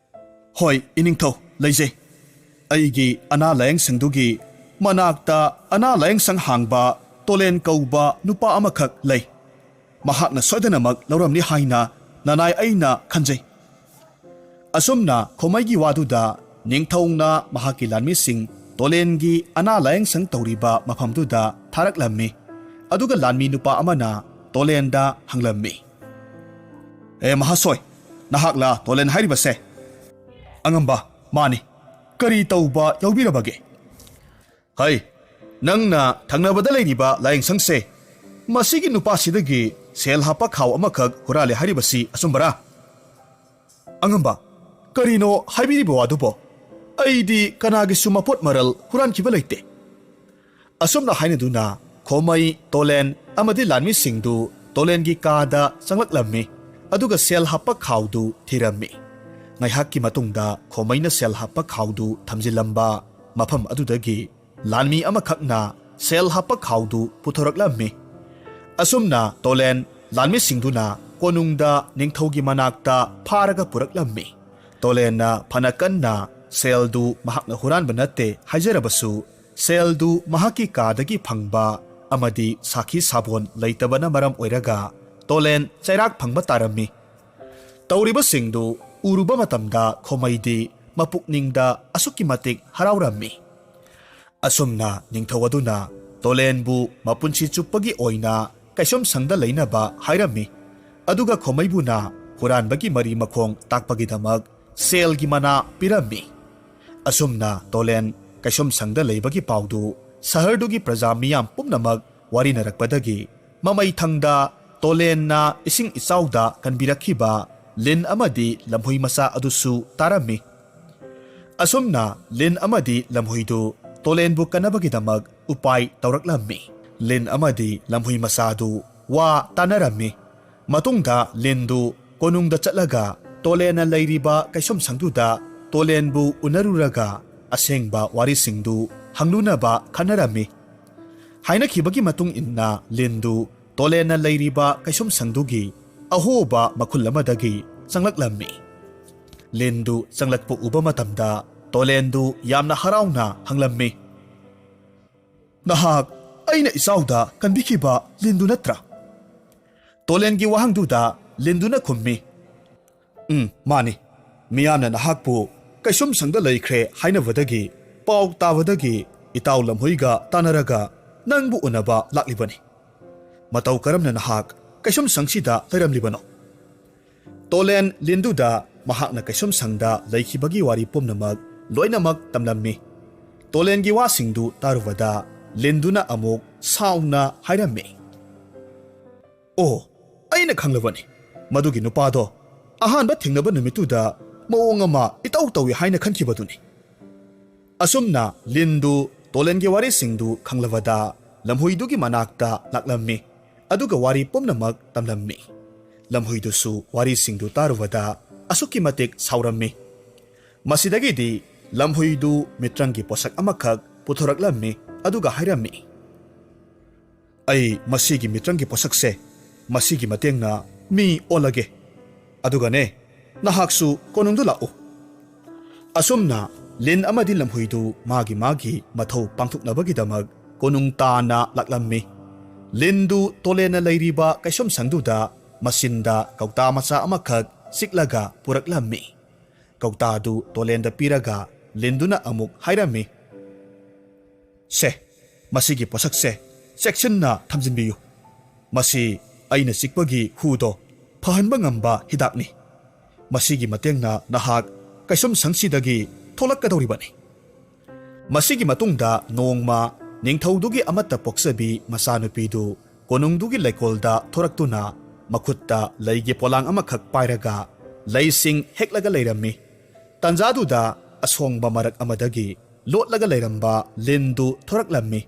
"ꯍꯣꯏ, ꯏꯅꯤꯡꯊꯧ, ꯂꯩꯖꯩ꯫ ꯑꯩꯒꯤ ꯑꯅꯥ ꯂꯥꯌꯦꯡꯁꯪꯗꯨꯒꯤ ꯃꯅꯥꯛꯇ ꯑꯅꯥ ꯂꯥꯌꯦꯡꯁꯪ ꯍꯥꯡꯕ ꯇꯣꯂꯦꯟ ꯀꯧꯕ ꯅꯨꯄꯥ ꯑꯃꯈꯛ ꯂꯩ꯫ ꯃꯍꯥꯛꯅ ꯁꯣꯏꯗꯅꯃꯛ ꯂꯧꯔꯝꯅꯤ ꯍꯥꯏꯅ ꯅꯅꯥꯏ ꯑꯩꯅ ꯈꯟꯖꯩ꯫" ꯑꯁꯨꯝꯅ ꯈꯣꯃꯩꯒꯤ ꯋꯥꯗꯨꯗ ꯅꯤꯡꯊꯧꯅ ꯃꯍꯥꯛꯀꯤ ꯂꯥꯟꯃꯤꯁꯤꯡ ꯇꯣꯂꯦꯟꯒꯤ ꯑꯅꯥ ꯂꯥꯌꯦꯡꯁꯪ ꯇꯧꯔꯤꯕ ꯃꯐꯝꯗꯨꯗ ꯊꯥꯔꯛꯂꯝꯃꯤ꯫ ꯑꯗꯨꯒ ꯂꯥꯟꯃꯤ ꯅꯨꯄꯥ ꯑꯃꯅ ꯇꯣꯂꯦꯟꯗ ꯍꯪꯂꯝꯃꯤ, "ꯑꯦ ꯃꯍꯥꯁꯣꯏ, ꯅꯍꯥꯛꯂ ꯇꯣꯂꯦꯟ ꯍꯥꯏꯔꯤꯕꯁꯦ?" "ꯑꯉꯝꯕ, ꯃꯥꯅꯤ꯫ ꯀꯔꯤ ꯇꯧꯕ ꯌꯥꯎꯕꯤꯔꯕꯒꯦ?" "ꯍꯩ, ꯅꯪꯅ ꯊꯪꯅꯕꯗ ꯂꯩꯔꯤꯕ ꯂꯥꯌꯦꯡꯁꯪꯁꯦ, ꯃꯁꯤꯒꯤ ꯅꯨꯄꯥꯁꯤꯗꯒꯤ ꯁꯦꯜ ꯍꯥꯞꯄ ꯈꯥꯎ ꯑꯃꯈꯛ ꯍꯨꯔꯥꯜꯂꯦ ꯍꯥꯏꯔꯤꯕꯁꯤ ꯑꯆꯨꯝꯕꯔꯥ?" "ꯑꯉꯝꯕ, ꯀꯔꯤꯅꯣ ꯍꯥꯏꯕꯤꯔꯤꯕ ꯋꯥꯗꯨꯕꯣ? ꯑꯩꯗꯤ ꯀꯅꯥꯒꯤꯁꯨ ꯃꯄꯣꯠ ꯃꯔꯜ ꯍꯨꯔꯥꯟꯈꯤꯕ ꯂꯩꯇꯦ꯫" ꯑꯁꯨꯝꯅ ꯍꯥꯏꯅꯗꯨꯅ ꯈꯣꯃꯩ, ꯇꯣꯂꯦꯟ ꯑꯃꯗꯤ ꯂꯥꯟꯃꯤꯁꯤꯡꯗꯨ ꯇꯣꯂꯦꯟꯒꯤ ꯀꯥꯗ ꯆꯪꯂꯛꯂꯝꯃꯤ꯫ ꯑꯗꯨꯒ ꯁꯦꯜ ꯍꯥꯞꯄ ꯈꯥꯎꯗꯨ ꯊꯤꯔꯝꯃꯤ꯫ ꯉꯥꯏꯍꯥꯛꯀꯤ ꯃꯇꯨꯡꯗ ꯈꯣꯃꯩꯅ ꯁꯦꯜ ꯍꯥꯞꯄ ꯈꯥꯎꯗꯨ ꯊꯝꯖꯤꯜꯂꯝꯕ ꯃꯐꯝ ꯑꯗꯨꯗꯒꯤ ꯂꯥꯟꯃꯤ ꯑꯃꯈꯛꯅ ꯁꯦꯜ ꯍꯥꯞꯄ ꯈꯥꯎꯗꯨ ꯄꯨꯊꯣꯔꯛꯂꯝꯃꯤ꯫ ꯑꯁꯨꯝꯅ ꯇꯣꯂꯦꯟ ꯂꯥꯟꯃꯤꯁꯤꯡꯗꯨꯅ ꯀꯣꯅꯨꯡꯗ ꯅꯤꯡꯊꯧꯒꯤ ꯃꯅꯥꯛꯇ ꯐꯥꯔꯒ ꯄꯨꯔꯛꯂꯝꯃꯤ꯫ ꯇꯣꯂꯦꯟꯅ ꯐꯅ ꯀꯟꯅ ꯁꯦꯜꯗꯨ ꯃꯍꯥꯛꯅ ꯍꯨꯔꯥꯟꯕ ꯅꯠꯇꯦ ꯍꯥꯏꯖꯔꯕꯁꯨ, ꯁꯦꯜꯗꯨ ꯃꯍꯥꯛꯀꯤ ꯀꯥꯗꯒꯤ ꯐꯪꯕ ꯑꯃꯗꯤ ꯁꯥꯈꯤ ꯁꯥꯕꯣꯟ ꯂꯩꯇꯕꯅ ꯃꯔꯝ ꯑꯣꯏꯔꯒ ꯇꯣꯂꯦꯟ ꯆꯩꯔꯥꯛ ꯐꯪꯕ ꯇꯥꯔꯝꯃꯤ꯫ ꯇꯧꯔꯤꯕꯁꯤꯡꯗꯨ ꯎꯔꯨꯕ ꯃꯇꯝꯗ ꯈꯣꯃꯩꯗꯤ ꯃꯄꯨꯛꯅꯤꯡꯗ ꯑꯁꯨꯛꯀꯤ ꯃꯇꯤꯛ ꯍꯔꯥꯎꯔꯝꯃꯤ꯫ ꯑꯁꯨꯝꯅ ꯅꯤꯡꯊꯧ ꯑꯗꯨꯅ ꯇꯣꯂꯦꯟꯕꯨ ꯃꯄꯨꯟꯁꯤ ꯆꯨꯞꯄꯒꯤ ꯑꯣꯏꯅ ꯀꯩꯁꯨꯝꯁꯪꯗ ꯂꯩꯅꯕ ꯍꯥꯏꯔꯝꯃꯤ꯫ ꯑꯗꯨꯒ ꯈꯣꯃꯩꯕꯨꯅ ꯍꯨꯔꯥꯟꯕꯒꯤ ꯃꯔꯤ ꯃꯈꯣꯡ ꯇꯥꯛꯄꯒꯤꯗꯃꯛ ꯁꯦꯜꯒꯤ ꯃꯅꯥ ꯄꯤꯔꯝꯃꯤ꯫ ꯑꯁꯨꯝꯅ ꯇꯣꯂꯦꯟ ꯀꯩꯁꯨꯝꯁꯪꯗ ꯂꯩꯕꯒꯤ ꯄꯥꯎꯗꯨ ꯁꯍꯔꯗꯨꯒꯤ ꯄ꯭ꯔꯖꯥ ꯃꯤꯌꯥꯝ ꯄꯨꯝꯅꯃꯛ ꯋꯥꯔꯤꯅꯔꯛꯄꯗꯒꯤ ꯃꯃꯩ ꯊꯪꯗ ꯇꯣꯂꯦꯟꯅ ꯏꯁꯤꯡ ꯏꯆꯥꯎꯗ ꯀꯟꯕꯤꯔꯛꯈꯤꯕ ꯂꯤꯟ ꯑꯃꯗꯤ ꯂꯝꯍꯨꯏ ꯃꯆꯥ ꯑꯗꯨꯁꯨ ꯇꯥꯔꯝꯃꯤ꯫ ꯑꯁꯨꯝꯅ ꯂꯤꯟ ꯑꯃꯗꯤ ꯂꯝꯍꯨꯏꯗꯨ ꯇꯣꯂꯦꯟꯕꯨ ꯀꯟꯅꯕꯒꯤꯗꯃꯛ ꯎꯄꯥꯏ ꯇꯧꯔꯛꯂꯝꯃꯤ꯫ ꯂꯤꯟ ꯑꯃꯗꯤ ꯂꯝꯍꯨꯏ ꯃꯆꯥꯗꯨ ꯋꯥ ꯇꯥꯅꯔꯝꯃꯤ꯫ ꯃꯇꯨꯡꯗ ꯂꯤꯟꯗꯨ ꯀꯣꯅꯨꯡꯗ ꯆꯠꯂꯒ ꯇꯣꯂꯦꯟꯅ ꯂꯩꯔꯤꯕ ꯀꯩꯁꯨꯝꯁꯪꯗꯨꯗ ꯇꯣꯂꯦꯟꯕꯨ ꯎꯅꯔꯨꯔꯒ ꯑꯁꯦꯡꯕ ꯋꯥꯔꯤꯁꯤꯡꯗꯨ ꯍꯪꯂꯨꯅꯕ ꯈꯟꯅꯔꯝꯃꯤ꯫ ꯍꯥꯏꯅꯈꯤꯕꯒꯤ ꯃꯇꯨꯡ ꯏꯟꯅ ꯂꯤꯟꯗꯨ ꯇꯣꯂꯦꯟꯅ ꯂꯩꯔꯤꯕ ꯀꯩꯁꯨꯝꯁꯪꯗꯨꯒꯤ ꯑꯍꯣꯕ ꯃꯈꯨꯜ ꯑꯃꯗꯒꯤ ꯆꯪꯂꯛꯂꯝꯃꯤ꯫ ꯂꯤꯟꯗꯨ ꯆꯪꯂꯛꯄ ꯎꯕ ꯃꯇꯝꯗ ꯇꯣꯂꯦꯟꯗꯨ ꯌꯥꯝꯅ ꯍꯔꯥꯎꯅ ꯍꯪꯂꯝꯃꯤ, "ꯅꯍꯥꯛ ꯑꯩꯅ ꯏꯆꯥꯎꯗ ꯀꯟꯕꯤꯈꯤꯕ ꯂꯤꯟꯗꯨ ꯅꯠꯇ꯭ꯔꯥ?" ꯇꯣꯂꯦꯟꯒꯤ ꯋꯥꯍꯪꯗꯨꯗ ꯂꯤꯟꯗꯨꯅ ꯈꯨꯝꯃꯤ, "ꯎꯝ, ꯃꯥꯅꯤ꯫ ꯃꯤꯌꯥꯝꯅ ꯅꯍꯥꯛꯄꯨ ꯀꯩꯁꯨꯝꯁꯪꯗ ꯂꯩꯈ꯭ꯔꯦ ꯍꯥꯏꯅꯕꯗꯒꯤ, ꯄꯥꯎ ꯇꯥꯕꯗꯒꯤ ꯏꯇꯥꯎ ꯂꯝꯍꯨꯏꯒ ꯇꯥꯟꯅꯔꯒ ꯅꯪꯕꯨ ꯎꯅꯕ ꯂꯥꯛꯂꯤꯕꯅꯤ꯫ ꯃꯇꯧ ꯀꯔꯝꯅ ꯅꯍꯥꯛ ꯀꯩꯁꯨꯝꯁꯪꯁꯤꯗ ꯂꯩꯔꯝꯂꯤꯕꯅꯣ?" ꯇꯣꯂꯦꯟ ꯂꯤꯟꯗꯨꯗ ꯃꯍꯥꯛꯅ ꯀꯩꯁꯨꯝꯁꯪꯗ ꯂꯩꯈꯤꯕꯒꯤ ꯋꯥꯔꯤ ꯄꯨꯝꯅꯃꯛ ꯂꯣꯏꯅꯃꯛ ꯇꯝꯂꯝꯃꯤ꯫ ꯇꯣꯂꯦꯟꯒꯤ ꯋꯥꯁꯤꯡꯗꯨ ꯇꯥꯔꯨꯕꯗ ꯂꯤꯟꯗꯨꯅ ꯑꯃꯨꯛ ꯁꯥꯎꯅ ꯍꯥꯏꯔꯝꯃꯤ, "ꯑꯣ, ꯑꯩꯅ ꯈꯪꯂꯕꯅꯤ꯫ ꯃꯗꯨꯒꯤ ꯅꯨꯄꯥꯗꯣ ꯑꯍꯥꯟꯕ ꯊꯦꯡꯅꯕ ꯅꯨꯃꯤꯠꯇꯨꯗ ꯃꯑꯣꯡ ꯑꯃ ꯏꯇꯧ ꯇꯧꯏ ꯍꯥꯏꯅ ꯈꯟꯈꯤꯕꯗꯨꯅꯤ꯫" ꯑꯁꯨꯝꯅ ꯂꯤꯟꯗꯨ ꯇꯣꯂꯦꯟꯒꯤ ꯋꯥꯔꯤꯁꯤꯡꯗꯨ ꯈꯪꯂꯕꯗ ꯂꯝꯍꯨꯏꯗꯨꯒꯤ ꯃꯅꯥꯛꯇ ꯂꯥꯛꯂꯝꯃꯤ꯫ ꯑꯗꯨꯒ ꯋꯥꯔꯤ ꯄꯨꯝꯅꯃꯛ ꯇꯝꯂꯝꯃꯤ꯫ ꯂꯝꯍꯨꯏꯗꯨꯁꯨ ꯋꯥꯔꯤꯁꯤꯡꯗꯨ ꯇꯥꯔꯨꯕꯗ ꯑꯁꯨꯛꯀꯤ ꯃꯇꯤꯛ ꯁꯥꯎꯔꯝꯃꯤ꯫ ꯃꯁꯤꯗꯒꯤꯗꯤ ꯂꯝꯍꯨꯏꯗꯨ ꯃꯤꯇ꯭ꯔꯪꯒꯤ ꯄꯣꯠꯁꯛ ꯑꯃꯈꯛ ꯄꯨꯊꯣꯔꯛꯂꯝꯃꯤ꯫ ꯑꯗꯨꯒ ꯍꯥꯏꯔꯝꯃꯤ, "ꯑꯩ ꯃꯁꯤꯒꯤ ꯃꯤꯇ꯭ꯔꯪꯒꯤ ꯄꯣꯠꯁꯛꯁꯦ, ꯃꯁꯤꯒꯤ ꯃꯇꯦꯡꯅ ꯃꯤ ꯑꯣꯜꯂꯒꯦ꯫ ꯑꯗꯨꯒꯅꯦ, ꯅꯍꯥꯛꯁꯨ ꯀꯣꯅꯨꯡꯗ ꯂꯥꯛꯎ꯫" ꯑꯁꯨꯝꯅ ꯂꯤꯟ ꯑꯃꯗꯤ ꯂꯝꯍꯨꯏꯗꯨ ꯃꯥꯒꯤ ꯃꯥꯒꯤ ꯃꯊꯧ ꯄꯥꯡꯊꯣꯛꯅꯕꯒꯤꯗꯃꯛ ꯀꯣꯅꯨꯡ ꯇꯥꯅ ꯂꯥꯛꯂꯝꯃꯤ꯫ ꯂꯤꯟꯗꯨ ꯇꯣꯂꯦꯟꯅ ꯂꯩꯔꯤꯕ ꯀꯩꯁꯨꯝꯁꯪꯗꯨꯗ ꯃꯆꯤꯟꯗ ꯀꯧꯇꯥ ꯃꯆꯥ ꯑꯃꯈꯛ ꯆꯤꯛꯂꯒ ꯄꯨꯔꯛꯂꯝꯃꯤ꯫ ꯀꯧꯇꯥꯗꯨ ꯇꯣꯂꯦꯟꯗ ꯄꯤꯔꯒ ꯂꯤꯟꯗꯨꯅ ꯑꯃꯨꯛ ꯍꯥꯏꯔꯝꯃꯤ, "ꯁꯦ, ꯃꯁꯤꯒꯤ ꯄꯣꯠꯁꯛꯁꯦ ꯆꯦꯛꯁꯤꯟꯅ ꯊꯝꯖꯤꯟꯕꯤꯌꯨ꯫ ꯃꯁꯤ ꯑꯩꯅ ꯆꯤꯛꯄꯒꯤ ꯍꯨꯗꯣ ꯐꯍꯟꯕ ꯉꯝꯕ ꯍꯤꯗꯥꯛꯅꯤ꯫ ꯃꯁꯤꯒꯤ ꯃꯇꯦꯡꯅ ꯅꯍꯥꯛ ꯀꯩꯁꯨꯝꯁꯪꯁꯤꯗꯒꯤ ꯊꯣꯛꯂꯛꯀꯗꯧꯔꯤꯕꯅꯤ꯫" ꯃꯁꯤꯒꯤ ꯃꯇꯨꯡꯗ ꯅꯣꯡꯃ ꯅꯤꯡꯊꯧꯗꯨꯒꯤ ꯑꯃꯠꯇ ꯄꯣꯛꯆꯕꯤ ꯃꯆꯥꯅꯨꯄꯤꯗꯨ ꯀꯣꯅꯨꯡꯗꯨꯒꯤ ꯂꯩꯀꯣꯜꯗ ꯊꯣꯔꯛꯇꯨꯅ ꯃꯈꯨꯠꯇ ꯂꯩꯒꯤ ꯄꯣꯂꯥꯡ ꯑꯃꯈꯛ ꯄꯥꯏꯔꯒ ꯂꯩꯁꯤꯡ ꯍꯦꯛꯂꯒ ꯂꯩꯔꯝꯃꯤ꯫ ꯇꯟꯖꯥꯗꯨꯗ ꯑꯁꯣꯡꯕ ꯃꯔꯛ ꯑꯃꯗꯒꯤ ꯂꯣꯠꯂꯒ ꯂꯩꯔꯝꯕ ꯂꯤꯟꯗꯨ ꯊꯣꯔꯛꯂꯝꯃꯤ꯫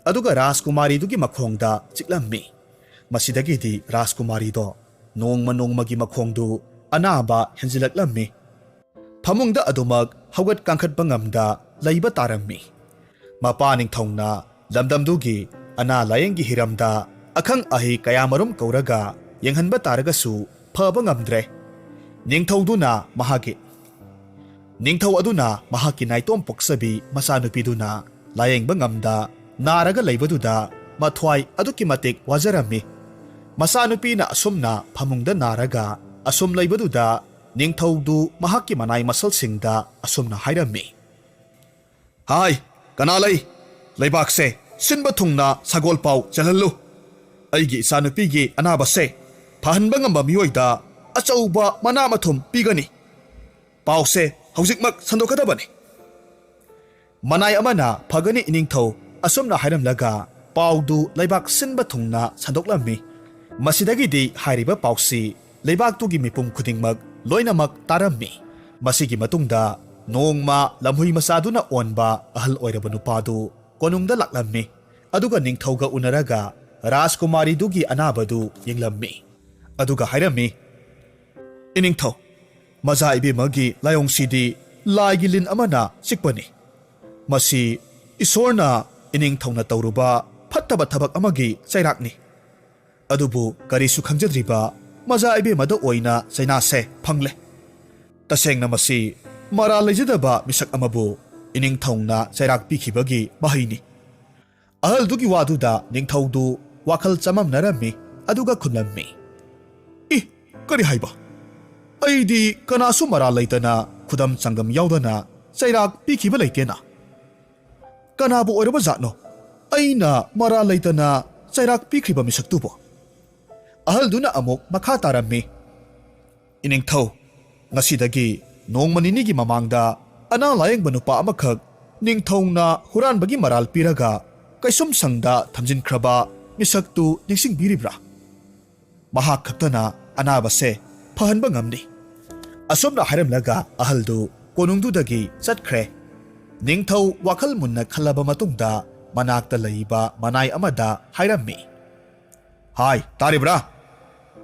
ꯑꯗꯨꯒ ꯔꯥꯖꯀꯨꯃꯥꯔꯤꯗꯨꯒꯤ ꯃꯈꯣꯡꯗ ꯆꯤꯛꯂꯝꯃꯤ꯫ ꯃꯁꯤꯗꯒꯤꯗꯤ ꯔꯥꯖꯀꯨꯃꯥꯔꯤꯗꯣ ꯅꯣꯡꯃ ꯅꯣꯡꯃꯒꯤ ꯃꯈꯣꯡꯗꯨ ꯑꯅꯥꯕ ꯍꯦꯟꯖꯤꯜꯂꯛꯂꯝꯃꯤ꯫ ꯐꯃꯨꯡꯗ ꯑꯗꯨꯃꯛ ꯍꯧꯒꯠ ꯀꯥꯡꯈꯠꯄ ꯉꯝꯗ ꯂꯩꯕ ꯇꯥꯔꯝꯃꯤ꯫ ꯃꯄꯥ ꯅꯤꯡꯊꯧꯅ ꯂꯝꯗꯝꯗꯨꯒꯤ ꯑꯅꯥ ꯂꯥꯌꯦꯡꯒꯤ ꯍꯤꯔꯝꯗ ꯑꯈꯪ ꯑꯍꯩ ꯀꯌꯥꯃꯔꯨꯝ ꯀꯧꯔꯒ ꯌꯦꯡꯍꯟꯕ ꯇꯥꯔꯒꯁꯨ ꯐꯕ ꯉꯝꯗ꯭ꯔꯦ꯫ ꯅꯤꯡꯊꯧꯗꯨꯅ ꯃꯍꯥꯛꯀꯤ, ꯅꯤꯡꯊꯧ ꯑꯗꯨꯅ ꯃꯍꯥꯛꯀꯤ ꯅꯥꯏꯇꯣꯝ ꯄꯣꯛꯆꯕꯤ ꯃꯆꯥꯅꯨꯄꯤꯗꯨꯅ ꯂꯥꯌꯦꯡꯕ ꯉꯝꯗ ꯅꯥꯔꯒ ꯂꯩꯕꯗꯨꯗ ꯃꯊ꯭ꯋꯥꯏ ꯑꯗꯨꯛꯀꯤ ꯃꯇꯤꯛ ꯋꯥꯖꯔꯝꯃꯤ꯫ ꯃꯆꯥꯅꯨꯄꯤꯅ ꯑꯁꯨꯝꯅ ꯐꯃꯨꯡꯗ ꯅꯥꯔꯒ ꯑꯁꯨꯝ ꯂꯩꯕꯗꯨꯗ ꯅꯤꯡꯊꯧꯗꯨ ꯃꯍꯥꯛꯀꯤ ꯃꯅꯥꯏ ꯃꯁꯜꯁꯤꯡꯗ ꯑꯁꯨꯝꯅ ꯍꯥꯏꯔꯝꯃꯤ, "ꯍꯥꯏ, ꯀꯅꯥ ꯂꯩ? ꯂꯩꯕꯥꯛꯁꯦ ꯁꯤꯟꯕ ꯊꯨꯡꯅ ꯁꯒꯣꯜ ꯄꯥꯎ ꯆꯦꯜꯍꯜꯂꯨ꯫ ꯑꯩꯒꯤ ꯏꯆꯥꯅꯨꯄꯤꯒꯤ ꯑꯅꯥꯕꯁꯦ ꯐꯍꯟꯕ ꯉꯝꯕ ꯃꯤꯑꯣꯏꯗ ꯑꯆꯧꯕ ꯃꯅꯥ ꯃꯊꯨꯝ ꯄꯤꯒꯅꯤ꯫ ꯄꯥꯎꯁꯦ ꯍꯧꯖꯤꯛꯃꯛ ꯁꯟꯗꯣꯛꯀꯗꯕꯅꯤ꯫" ꯃꯅꯥꯏ ꯑꯃꯅ, "ꯐꯒꯅꯤ ꯏꯅꯤꯡꯊꯧ" ꯑꯁꯨꯝꯅ ꯍꯥꯏꯔꯝꯂꯒ ꯄꯥꯎꯗꯨ ꯂꯩꯕꯥꯛ ꯁꯤꯟꯕ ꯊꯨꯡꯅ ꯁꯟꯗꯣꯛꯂꯝꯃꯤ꯫ ꯃꯁꯤꯗꯒꯤꯗꯤ ꯍꯥꯏꯔꯤꯕ ꯄꯥꯎꯁꯤ ꯂꯩꯕꯥꯛꯇꯨꯒꯤ ꯃꯤꯄꯨꯝ ꯈꯨꯗꯤꯡꯃꯛ ꯂꯣꯏꯅꯃꯛ ꯇꯥꯔꯝꯃꯤ꯫ ꯃꯁꯤꯒꯤ ꯃꯇꯨꯡꯗ ꯅꯣꯡꯃ ꯂꯝꯍꯨꯏ ꯃꯆꯥꯗꯨꯅ ꯑꯣꯟꯕ ꯑꯍꯜ ꯑꯣꯏꯔꯕ ꯅꯨꯄꯥꯗꯨ ꯀꯣꯅꯨꯡꯗ ꯂꯥꯛꯂꯝꯃꯤ꯫ ꯑꯗꯨꯒ ꯅꯤꯡꯊꯧꯒ ꯎꯅꯔꯒ ꯔꯥꯖꯀꯨꯃꯥꯔꯤꯗꯨꯒꯤ ꯑꯅꯥꯕꯗꯨ ꯌꯦꯡꯂꯝꯃꯤ꯫ ꯑꯗꯨꯒ ꯍꯥꯏꯔꯝꯃꯤ, "ꯏꯅꯤꯡꯊꯧ, ꯃꯖꯥ ꯏꯕꯦꯝꯃꯒꯤ ꯂꯥꯏꯑꯣꯡꯁꯤꯗꯤ ꯂꯥꯏꯒꯤ ꯂꯤꯟ ꯑꯃꯅ ꯆꯤꯛꯄꯅꯤ꯫ ꯃꯁꯤ ꯏꯁꯣꯔꯅ ꯏꯅꯤꯡꯊꯧꯅ ꯇꯧꯔꯨꯕ ꯐꯠꯇꯕ ꯊꯕꯛ ꯑꯃꯒꯤ ꯆꯩꯔꯥꯛꯅꯤ꯫ ꯑꯗꯨꯕꯨ ꯀꯔꯤꯁꯨ ꯈꯪꯖꯗ꯭ꯔꯤꯕ ꯃꯖꯥ ꯏꯕꯦꯝꯃꯗ ꯑꯣꯏꯅ ꯆꯩꯅꯥꯁꯦ ꯐꯪꯂꯦ꯫ ꯇꯁꯦꯡꯅ ꯃꯁꯤ ꯃꯔꯥꯜ ꯂꯩꯖꯗꯕ ꯃꯤꯁꯛ ꯑꯃꯕꯨ ꯏꯅꯤꯡꯊꯧꯅ ꯆꯩꯔꯥꯛ ꯄꯤꯈꯤꯕꯒꯤ ꯃꯍꯩꯅꯤ꯫ ꯑꯍꯜꯗꯨꯒꯤ ꯋꯥꯗꯨꯗ ꯅꯤꯡꯊꯧꯗꯨ ꯋꯥꯈꯜ ꯆꯃꯝꯅꯔꯝꯃꯤ, ꯑꯗꯨꯒ ꯈꯨꯝꯂꯝꯃꯤ, "ꯏ, ꯀꯔꯤ ꯍꯥꯏꯕ? ꯑꯩꯗꯤ ꯀꯅꯥꯁꯨ ꯃꯔꯥꯜ ꯂꯩꯇꯅ, ꯈꯨꯗꯝ ꯆꯥꯡꯗꯝ ꯌꯥꯎꯗꯅ ꯆꯩꯔꯥꯛ ꯄꯤꯈꯤꯕ ꯂꯩꯇꯦꯅ꯫ ꯀꯅꯥꯕꯨ ꯑꯣꯏꯔꯕ ꯖꯥꯠꯅꯣ ꯑꯩꯅ ꯃꯔꯥꯜ ꯂꯩꯇꯅ ꯆꯩꯔꯥꯛ ꯄꯤꯈ꯭ꯔꯤꯕ ꯃꯤꯁꯛꯇꯨꯕꯨ?" ꯑꯍꯜꯗꯨꯅ ꯑꯃꯨꯛ ꯃꯈꯥ ꯇꯥꯔꯝꯃꯤ, "ꯏꯅꯤꯡꯊꯧ, ꯉꯁꯤꯗꯒꯤ ꯅꯣꯡꯃ ꯅꯤꯅꯤꯒꯤ ꯃꯃꯥꯡꯗ ꯑꯅꯥ ꯂꯥꯌꯦꯡꯕ ꯅꯨꯄꯥ ꯑꯃꯈꯛ ꯅꯤꯡꯊꯧꯅ ꯍꯨꯔꯥꯟꯕꯒꯤ ꯃꯔꯥꯜ ꯄꯤꯔꯒ ꯀꯩꯁꯨꯝꯁꯪꯗ ꯊꯝꯖꯤꯟꯈ꯭ꯔꯕ ꯃꯤꯁꯛꯇꯨ ꯅꯤꯡꯁꯤꯡꯕꯤꯔꯤꯕ꯭ꯔꯥ? ꯃꯍꯥꯛ ꯈꯛꯇꯅ ꯑꯅꯥꯕꯁꯦ ꯐꯍꯟꯕ ꯉꯝꯅꯤ꯫" ꯑꯁꯨꯝꯅ ꯍꯥꯏꯔꯝꯂꯒ ꯑꯍꯜꯗꯨ ꯀꯣꯅꯨꯡꯗꯨꯗꯒꯤ ꯆꯠꯈ꯭ꯔꯦ꯫ ꯅꯤꯡꯊꯧ ꯋꯥꯈꯜ ꯃꯨꯟꯅ ꯈꯜꯂꯕ ꯃꯇꯨꯡꯗ ꯃꯅꯥꯛꯇ ꯂꯩꯕ ꯃꯅꯥꯏ ꯑꯃꯗ ꯍꯥꯏꯔꯝꯃꯤ, "ꯍꯥꯏ, ꯇꯥꯔꯤꯕ꯭ꯔꯥ?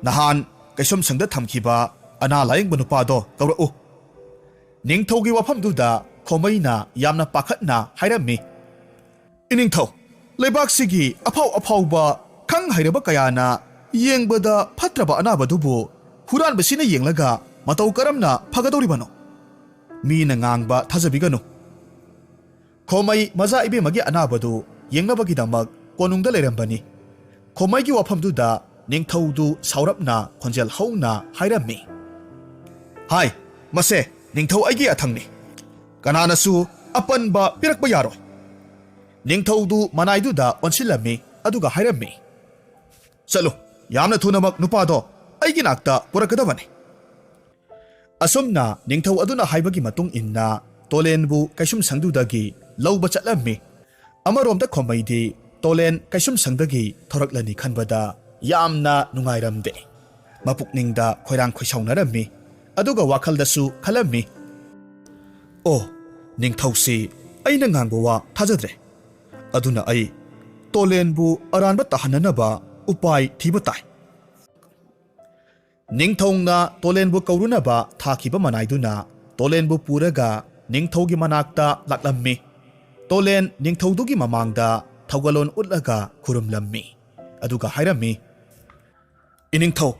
ꯅꯍꯥꯟ ꯀꯩꯁꯨꯝꯁꯪꯗ ꯊꯝꯈꯤꯕ ꯑꯅꯥ ꯂꯥꯌꯦꯡꯕ ꯅꯨꯄꯥꯗꯣ ꯀꯧꯔꯛꯎ꯫" ꯅꯤꯡꯊꯧꯒꯤ ꯋꯥꯐꯝꯗꯨꯗ ꯈꯣꯃꯩꯅ ꯌꯥꯝꯅ ꯄꯥꯈꯠꯅ ꯍꯥꯏꯔꯝꯃꯤ, "ꯏꯅꯤꯡꯊꯧ, ꯂꯩꯕꯥꯛꯁꯤꯒꯤ ꯑꯐꯥꯎ ꯑꯐꯥꯎꯕ ꯈꯪ ꯍꯩꯔꯕ ꯀꯌꯥꯅ ꯌꯦꯡꯕꯗ ꯐꯠꯇ꯭ꯔꯕ ꯑꯅꯥꯕꯗꯨꯕꯨ ꯍꯨꯔꯥꯟꯕꯁꯤꯅ ꯌꯦꯡꯂꯒ ꯃꯇꯧ ꯀꯔꯝꯅ ꯐꯒꯗꯧꯔꯤꯕꯅꯣ? ꯃꯤꯅ ꯉꯥꯡꯕ ꯊꯥꯖꯕꯤꯒꯅꯨ꯫" ꯈꯣꯃꯩ ꯃꯆꯥ ꯏꯕꯦꯝꯃꯒꯤ ꯑꯅꯥꯕꯗꯨ ꯌꯦꯡꯅꯕꯒꯤꯗꯃꯛ ꯀꯣꯅꯨꯡꯗ ꯂꯩꯔꯝꯕꯅꯤ꯫ ꯈꯣꯃꯩꯒꯤ ꯋꯥꯐꯝꯗꯨꯗ ꯅꯤꯡꯊꯧꯗꯨ ꯁꯥꯎꯔꯞꯅ ꯈꯣꯟꯖꯦꯜ ꯍꯧꯅ ꯍꯥꯏꯔꯝꯃꯤ, "ꯍꯥꯏ, ꯃꯁꯦ ꯅꯤꯡꯊꯧ ꯑꯩꯒꯤ ꯑꯊꯪꯅꯤ꯫ ꯀꯅꯥꯅꯁꯨ ꯑꯄꯟꯕ ꯄꯤꯔꯛꯄ ꯌꯥꯔꯣꯏ꯫" ꯅꯤꯡꯊꯧꯗꯨ ꯃꯅꯥꯏꯗꯨꯗ ꯑꯣꯟꯁꯤꯜꯂꯝꯃꯤ, ꯑꯗꯨꯒ ꯍꯥꯏꯔꯝꯃꯤ, "ꯆꯠꯂꯨ, ꯌꯥꯝꯅ ꯊꯨꯅꯃꯛ ꯅꯨꯄꯥꯗꯣ ꯑꯩꯒꯤ ꯅꯥꯛꯇ ꯄꯨꯔꯛꯀꯗꯕꯅꯤ꯫" ꯑꯁꯨꯝꯅ ꯅꯤꯡꯊꯧ ꯑꯗꯨꯅ ꯍꯥꯏꯕꯒꯤ ꯃꯇꯨꯡ ꯏꯟꯅ ꯇꯣꯂꯦꯟꯕꯨ ꯀꯩꯁꯨꯝꯁꯪꯗꯨꯗꯒꯤ ꯂꯧꯕ ꯆꯠꯂꯝꯃꯤ꯫ ꯑꯃꯔꯣꯝꯗ ꯈꯣꯃꯩꯗꯤ ꯇꯣꯂꯦꯟ ꯀꯩꯁꯨꯝꯁꯪꯗꯒꯤ ꯊꯣꯔꯛꯂꯅꯤ ꯈꯟꯕꯗ ꯌꯥꯝꯅ ꯅꯨꯡꯉꯥꯏꯔꯝꯗꯦ꯫ ꯃꯄꯨꯛꯅꯤꯡꯗ ꯈꯣꯏꯔꯥꯡ ꯈꯣꯏꯁꯥꯎꯅꯔꯝꯃꯤ, ꯑꯗꯨꯒ ꯋꯥꯈꯜꯗꯁꯨ ꯈꯜꯂꯝꯃꯤ, "ꯑꯣ, ꯅꯤꯡꯊꯧꯁꯤ ꯑꯩꯅ ꯉꯥꯡꯕ ꯋꯥ ꯊꯥꯖꯗ꯭ꯔꯦ꯫ ꯑꯗꯨꯅ ꯑꯩ ꯇꯣꯂꯦꯟꯕꯨ ꯑꯔꯥꯟꯕ ꯇꯥꯍꯟꯅꯅꯕ ꯎꯄꯥꯏ ꯊꯤꯕ ꯇꯥꯏ꯫" ꯅꯤꯡꯊꯧꯅ ꯇꯣꯂꯦꯟꯕꯨ ꯀꯧꯔꯨꯅꯕ ꯊꯥꯈꯤꯕ ꯃꯅꯥꯏꯗꯨꯅ ꯇꯣꯂꯦꯟꯕꯨ ꯄꯨꯔꯒ ꯅꯤꯡꯊꯧꯒꯤ ꯃꯅꯥꯛꯇ ꯂꯥꯛꯂꯝꯃꯤ꯫ ꯇꯣꯂꯦꯟ ꯅꯤꯡꯊꯧꯗꯨꯒꯤ ꯃꯃꯥꯡꯗ ꯊꯧꯒꯜꯂꯣꯟ ꯎꯠꯂꯒ ꯈꯨꯔꯨꯝꯂꯝꯃꯤ, ꯑꯗꯨꯒ ꯍꯥꯏꯔꯝꯃꯤ, "ꯏꯅꯤꯡꯊꯧ,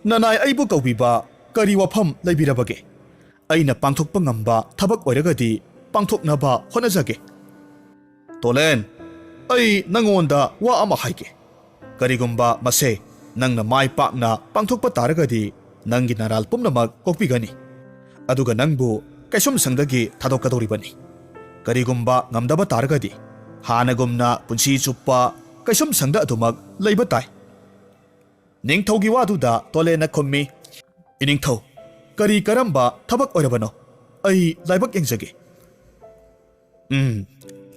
ꯅꯅꯥꯏ ꯑꯩꯕꯨ ꯀꯧꯕꯤꯕ ꯀꯔꯤ ꯋꯥꯐꯝ ꯂꯩꯕꯤꯔꯕꯒꯦ? ꯑꯩꯅ ꯄꯥꯡꯊꯣꯛꯄ ꯉꯝꯕ ꯊꯕꯛ ꯑꯣꯏꯔꯒꯗꯤ ꯄꯥꯡꯊꯣꯛꯅꯕ ꯍꯣꯠꯅꯖꯒꯦ꯫" "ꯇꯣꯂꯦꯟ, ꯑꯩ ꯅꯪꯉꯣꯟꯗ ꯋꯥ ꯑꯃ ꯍꯥꯏꯒꯦ꯫ ꯀꯔꯤꯒꯨꯝꯕ ꯃꯁꯦ ꯅꯪꯅ ꯃꯥꯏ ꯄꯥꯛꯅ ꯄꯥꯡꯊꯣꯛꯄ ꯇꯥꯔꯒꯗꯤ, ꯅꯪꯒꯤ ꯅꯔꯥꯜ ꯄꯨꯝꯅꯃꯛ ꯀꯣꯛꯄꯤꯒꯅꯤ, ꯑꯗꯨꯒ ꯅꯪꯕꯨ ꯀꯩꯁꯨꯝꯁꯪꯗꯒꯤ ꯊꯥꯗꯣꯛꯀꯗꯧꯔꯤꯕꯅꯤ꯫ ꯀꯔꯤꯒꯨꯝꯕ ꯉꯝꯗꯕ ꯇꯥꯔꯒꯗꯤ, ꯍꯥꯟꯅꯒꯨꯝꯅ ꯄꯨꯟꯁꯤ ꯆꯨꯞꯄ ꯀꯩꯁꯨꯝꯁꯪꯗ ꯑꯗꯨꯃꯛ ꯂꯩꯕ ꯇꯥꯏ꯫ ꯅꯤꯡꯊꯧꯒꯤ ꯋꯥꯗꯨꯗ ꯇꯣꯂꯦꯟꯅ ꯈꯨꯝꯃꯤ, "ꯏꯅꯤꯡꯊꯧ, ꯀꯔꯤ ꯀꯔꯝꯕ ꯊꯕꯛ ꯑꯣꯏꯔꯕꯅꯣ? ꯑꯩ ꯂꯥꯏꯕꯛ ꯌꯦꯡꯖꯒꯦ꯫ ꯎꯝ,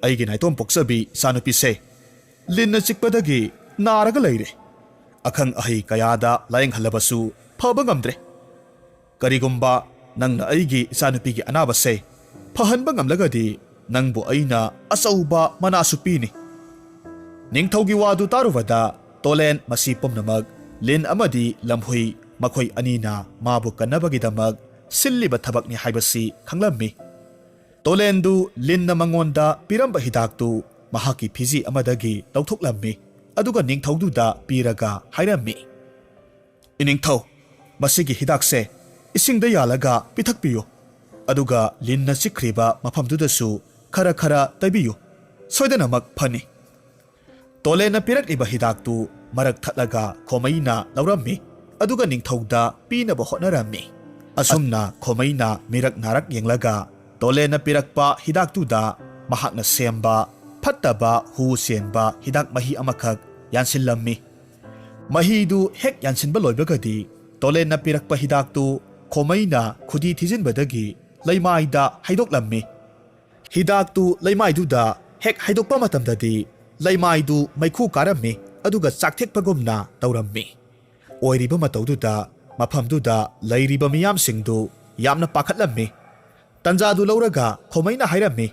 ꯑꯩꯒꯤ ꯅꯥꯏꯇꯣꯝ ꯄꯣꯛꯆꯕꯤ ꯏꯆꯥꯅꯨꯄꯤꯁꯦ ꯂꯤꯟꯅ ꯆꯤꯛꯄꯗꯒꯤ ꯅꯥꯔꯒ ꯂꯩꯔꯦ꯫ ꯑꯈꯪ ꯑꯍꯩ ꯀꯌꯥꯗ ꯂꯥꯌꯦꯡꯍꯜꯂꯕꯁꯨ ꯐꯕ ꯉꯝꯗ꯭ꯔꯦ꯫ ꯀꯔꯤꯒꯨꯝꯕ ꯅꯪꯅ ꯑꯩꯒꯤ ꯏꯆꯥꯅꯨꯄꯤꯒꯤ ꯑꯅꯥꯕꯁꯦ ꯐꯍꯟꯕ ꯉꯝꯂꯒꯗꯤ, ꯅꯪꯕꯨ ꯑꯩꯅ ꯑꯆꯧꯕ ꯃꯅꯥꯁꯨ ꯄꯤꯅꯤ꯫" ꯅꯤꯡꯊꯧꯒꯤ ꯋꯥꯗꯨ ꯇꯥꯔꯨꯕꯗ ꯇꯣꯂꯦꯟ ꯃꯁꯤ ꯄꯨꯝꯅꯃꯛ ꯂꯤꯟ ꯑꯃꯗꯤ ꯂꯝꯍꯨꯏ ꯃꯈꯣꯏ ꯑꯅꯤꯅ ꯃꯥꯕꯨ ꯀꯟꯅꯕꯒꯤꯗꯃꯛ ꯁꯤꯜꯂꯤꯕ ꯊꯕꯛꯅꯤ ꯍꯥꯏꯕꯁꯤ ꯈꯪꯂꯝꯃꯤ꯫ ꯇꯣꯂꯦꯟꯗꯨ ꯂꯤꯟꯅ ꯃꯉꯣꯟꯗ ꯄꯤꯔꯝꯕ ꯍꯤꯗꯥꯛꯇꯨ ꯃꯍꯥꯛꯀꯤ ꯐꯤꯖꯤ ꯑꯃꯗꯒꯤ ꯂꯧꯊꯣꯛꯂꯝꯃꯤ, ꯑꯗꯨꯒ ꯅꯤꯡꯊꯧꯗꯨꯗ ꯄꯤꯔꯒ ꯍꯥꯏꯔꯝꯃꯤ, "ꯏꯅꯤꯡꯊꯧ, ꯃꯁꯤꯒꯤ ꯍꯤꯗꯥꯛꯁꯦ ꯏꯁꯤꯡꯗ ꯌꯥꯜꯂꯒ ꯄꯤꯊꯛꯄꯤꯌꯨ, ꯑꯗꯨꯒ ꯂꯤꯟꯅ ꯆꯤꯛꯈ꯭ꯔꯤꯕ ꯃꯐꯝꯗꯨꯗꯁꯨ ꯈꯔ ꯈꯔ ꯇꯩꯕꯤꯌꯨ, ꯁꯣꯏꯗꯅꯃꯛ ꯐꯅꯤ꯫" ꯇꯣꯂꯦꯟꯅ ꯄꯤꯔꯛꯂꯤꯕ ꯍꯤꯗꯥꯛꯇꯨ ꯃꯔꯛ ꯊꯠꯂꯒ ꯈꯣꯃꯩꯅ ꯂꯧꯔꯝꯃꯤ, ꯑꯗꯨꯒ ꯅꯤꯡꯊꯧꯗ ꯄꯤꯅꯕ ꯍꯣꯠꯅꯔꯝꯃꯤ꯫ ꯑꯁꯨꯝꯅ ꯈꯣꯃꯩꯅ ꯃꯤꯔꯛ ꯅꯥꯔꯛ ꯌꯦꯡꯂꯒ ꯇꯣꯂꯦꯟꯅ ꯄꯤꯔꯛꯄ ꯍꯤꯗꯥꯛꯇꯨꯗ ꯃꯍꯥꯛꯅ ꯁꯦꯝꯕ ꯐꯠꯇꯕ ꯍꯨ ꯆꯦꯟꯕ ꯍꯤꯗꯥꯛ ꯃꯍꯤ ꯑꯃꯈꯛ ꯌꯥꯟꯁꯤꯜꯂꯝꯃꯤ꯫ ꯃꯍꯤꯗꯨ ꯍꯦꯛ ꯌꯥꯟꯁꯤꯟꯕ ꯂꯣꯏꯕꯒꯗꯤ ꯇꯣꯂꯦꯟꯅ ꯄꯤꯔꯛꯄ ꯍꯤꯗꯥꯛꯇꯨ ꯈꯣꯃꯩꯅ ꯈꯨꯗꯤ ꯊꯤꯖꯤꯟꯕꯗꯒꯤ ꯂꯩꯃꯥꯏꯗ ꯍꯩꯗꯣꯛꯂꯝꯃꯤ꯫ ꯍꯤꯗꯥꯛꯇꯨ ꯂꯩꯃꯥꯏꯗꯨꯗ ꯍꯦꯛ ꯍꯩꯗꯣꯛꯄ ꯃꯇꯝꯗꯗꯤ ꯂꯩꯃꯥꯏꯗꯨ ꯃꯩꯈꯨ ꯀꯥꯔꯝꯃꯤ, ꯑꯗꯨꯒ ꯆꯥꯛꯊꯦꯛꯄꯒꯨꯝꯅ ꯇꯧꯔꯝꯃꯤ꯫ ꯑꯣꯏꯔꯤꯕ ꯃꯇꯧꯗꯨꯗ ꯃꯐꯝꯗꯨꯗ ꯂꯩꯔꯤꯕ ꯃꯤꯌꯥꯝꯁꯤꯡꯗꯨ ꯌꯥꯝꯅ ꯄꯥꯈꯠꯂꯝꯃꯤ꯫ ꯇꯟꯖꯥꯗꯨ ꯂꯧꯔꯒ ꯈꯣꯃꯩꯅ ꯍꯥꯏꯔꯝꯃꯤ,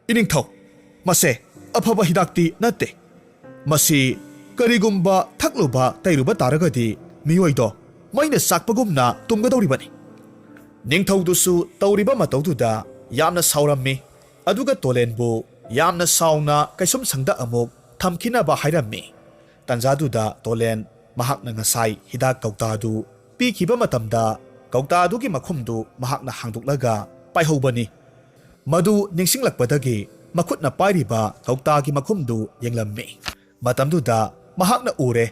"ꯏꯅꯤꯡꯊꯧ, ꯃꯁꯦ ꯑꯐꯕ ꯍꯤꯗꯥꯛꯇꯤ ꯅꯠꯇꯦ꯫ ꯃꯁꯤ ꯀꯔꯤꯒꯨꯝꯕ ꯊꯛꯂꯨꯕ ꯇꯩꯔꯨꯕ ꯇꯥꯔꯒꯗꯤ ꯃꯤꯑꯣꯏꯗꯣ ꯃꯩꯅ ꯆꯥꯛꯄꯒꯨꯝꯅ ꯇꯨꯝꯒꯗꯧꯔꯤꯕꯅꯤ꯫" ꯅꯤꯡꯊꯧꯗꯨꯁꯨ ꯇꯧꯔꯤꯕ ꯃꯇꯧꯗꯨꯗ ꯌꯥꯝꯅ ꯁꯥꯎꯔꯝꯃꯤ, ꯑꯗꯨꯒ ꯇꯣꯂꯦꯟꯕꯨ ꯌꯥꯝꯅ ꯁꯥꯎꯅ ꯀꯩꯁꯨꯝꯁꯪꯗ ꯑꯃꯨꯛ ꯊꯝꯈꯤꯅꯕ ꯍꯥꯏꯔꯝꯃꯤ꯫ ꯇꯟꯖꯥꯗꯨꯗ ꯇꯣꯂꯦꯟ ꯃꯍꯥꯛꯅ ꯉꯁꯥꯏ ꯍꯤꯗꯥꯛ ꯀꯧꯇꯥꯗꯨ ꯄꯤꯈꯤꯕ ꯃꯇꯝꯗ, ꯀꯧꯇꯥꯗꯨꯒꯤ ꯃꯈꯨꯝꯗꯨ ꯃꯍꯥꯛꯅ ꯍꯥꯡꯗꯣꯛꯂꯒ ꯄꯥꯏꯍꯧꯕꯅꯤ꯫ ꯃꯗꯨ ꯅꯤꯡꯁꯤꯡꯂꯛꯄꯗꯒꯤ ꯃꯈꯨꯠꯅ ꯄꯥꯏꯔꯤꯕ ꯀꯧꯇꯥꯒꯤ ꯃꯈꯨꯝꯗꯨ ꯌꯦꯡꯂꯝꯃꯤ꯫ ꯃꯇꯝꯗꯨꯗ ꯃꯍꯥꯛꯅ ꯎꯔꯦ,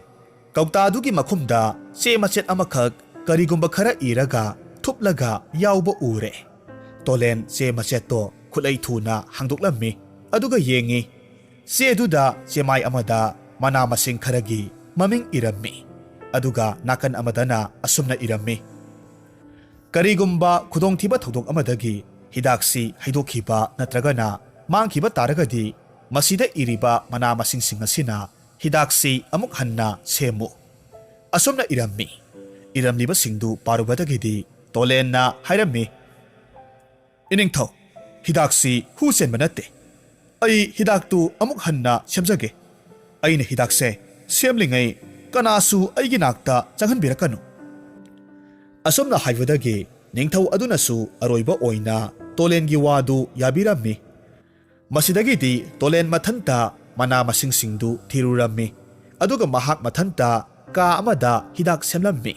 ꯀꯧꯇꯥꯗꯨꯒꯤ ꯃꯈꯨꯝꯗ ꯆꯦ ꯃꯆꯦꯠ ꯑꯃꯈꯛ ꯀꯔꯤꯒꯨꯝꯕ ꯈꯔ ꯏꯔꯒ ꯊꯨꯞꯂꯒ ꯌꯥꯎꯕ ꯎꯔꯦ꯫ ꯇꯣꯂꯦꯟ ꯆꯦ ꯃꯆꯦꯠꯇꯣ ꯈꯨꯠꯂꯩ ꯊꯨꯅ ꯍꯥꯡꯗꯣꯛꯂꯝꯃꯤ꯫ ꯑꯗꯨꯒ ꯌꯦꯡꯉꯤ꯫ ꯆꯦꯗꯨꯗ ꯆꯦꯃꯥꯏ ꯑꯃꯗ ꯃꯅꯥ ꯃꯁꯤꯡ ꯈꯔꯒꯤ ꯃꯃꯤꯡ ꯏꯔꯝꯃꯤ꯫ ꯑꯗꯨꯒ ꯅꯥꯀꯟ ꯑꯃꯗꯅ ꯑꯁꯨꯝꯅ ꯏꯔꯝꯃꯤ: "ꯀꯔꯤꯒꯨꯝꯕ ꯈꯨꯗꯣꯡꯊꯤꯕ ꯊꯧꯗꯣꯛ ꯑꯃꯗꯒꯤ ꯍꯤꯗꯥꯛꯁꯤ ꯍꯩꯗꯣꯛꯈꯤꯕ ꯅꯠꯇ꯭ꯔꯒꯅ ꯃꯥꯡꯈꯤꯕ ꯇꯥꯔꯒꯗꯤ, ꯃꯁꯤꯗ ꯏꯔꯤꯕ ꯃꯅꯥ ꯃꯁꯤꯡꯁꯤꯡ ꯑꯁꯤꯅ ꯍꯤꯗꯥꯛꯁꯤ ꯑꯃꯨꯛ ꯍꯟꯅ ꯁꯦꯝꯃꯨ"꯫ ꯑꯁꯨꯝꯅ ꯏꯔꯝꯃꯤ꯫ ꯏꯔꯝꯂꯤꯕꯁꯤꯡꯗꯨ ꯄꯥꯔꯨꯕꯗꯒꯤꯗꯤ ꯇꯣꯂꯦꯟꯅ ꯍꯥꯏꯔꯝꯃꯤ: "ꯏꯅꯤꯡꯊꯧ, ꯍꯤꯗꯥꯛꯁꯤ ꯍꯨ ꯆꯦꯟꯕ ꯅꯠꯇꯦ꯫ ꯑꯩ ꯍꯤꯗꯥꯛꯇꯨ ꯑꯃꯨꯛ ꯍꯟꯅ ꯁꯦꯝꯖꯒꯦ꯫ ꯑꯩꯅ ꯍꯤꯗꯥꯛꯁꯦ ꯁꯦꯝꯂꯤꯉꯩ ꯀꯅꯥꯁꯨ ꯑꯩꯒꯤ ꯅꯥꯛꯇ ꯆꯪꯍꯟꯕꯤꯔꯛꯀꯅꯨ"꯫ ꯑꯁꯨꯝꯅ ꯍꯥꯏꯕꯗꯒꯤ ꯅꯤꯡꯊꯧ ꯑꯗꯨꯅꯁꯨ ꯑꯔꯣꯏꯕ ꯑꯣꯏꯅ ꯇꯣꯂꯦꯟꯒꯤ ꯋꯥꯗꯨ ꯌꯥꯕꯤꯔꯝꯃꯤ꯫ ꯃꯁꯤꯗꯒꯤꯗꯤ ꯇꯣꯂꯦꯟ ꯃꯊꯟꯇ ꯃꯅꯥ ꯃꯁꯤꯡꯁꯤꯡꯗꯨ ꯊꯤꯔꯨꯔꯝꯃꯤ꯫ ꯑꯗꯨꯒ ꯃꯍꯥꯛ ꯃꯊꯟꯇ ꯀꯥ ꯑꯃꯗ ꯍꯤꯗꯥꯛ ꯁꯦꯝꯂꯝꯃꯤ꯫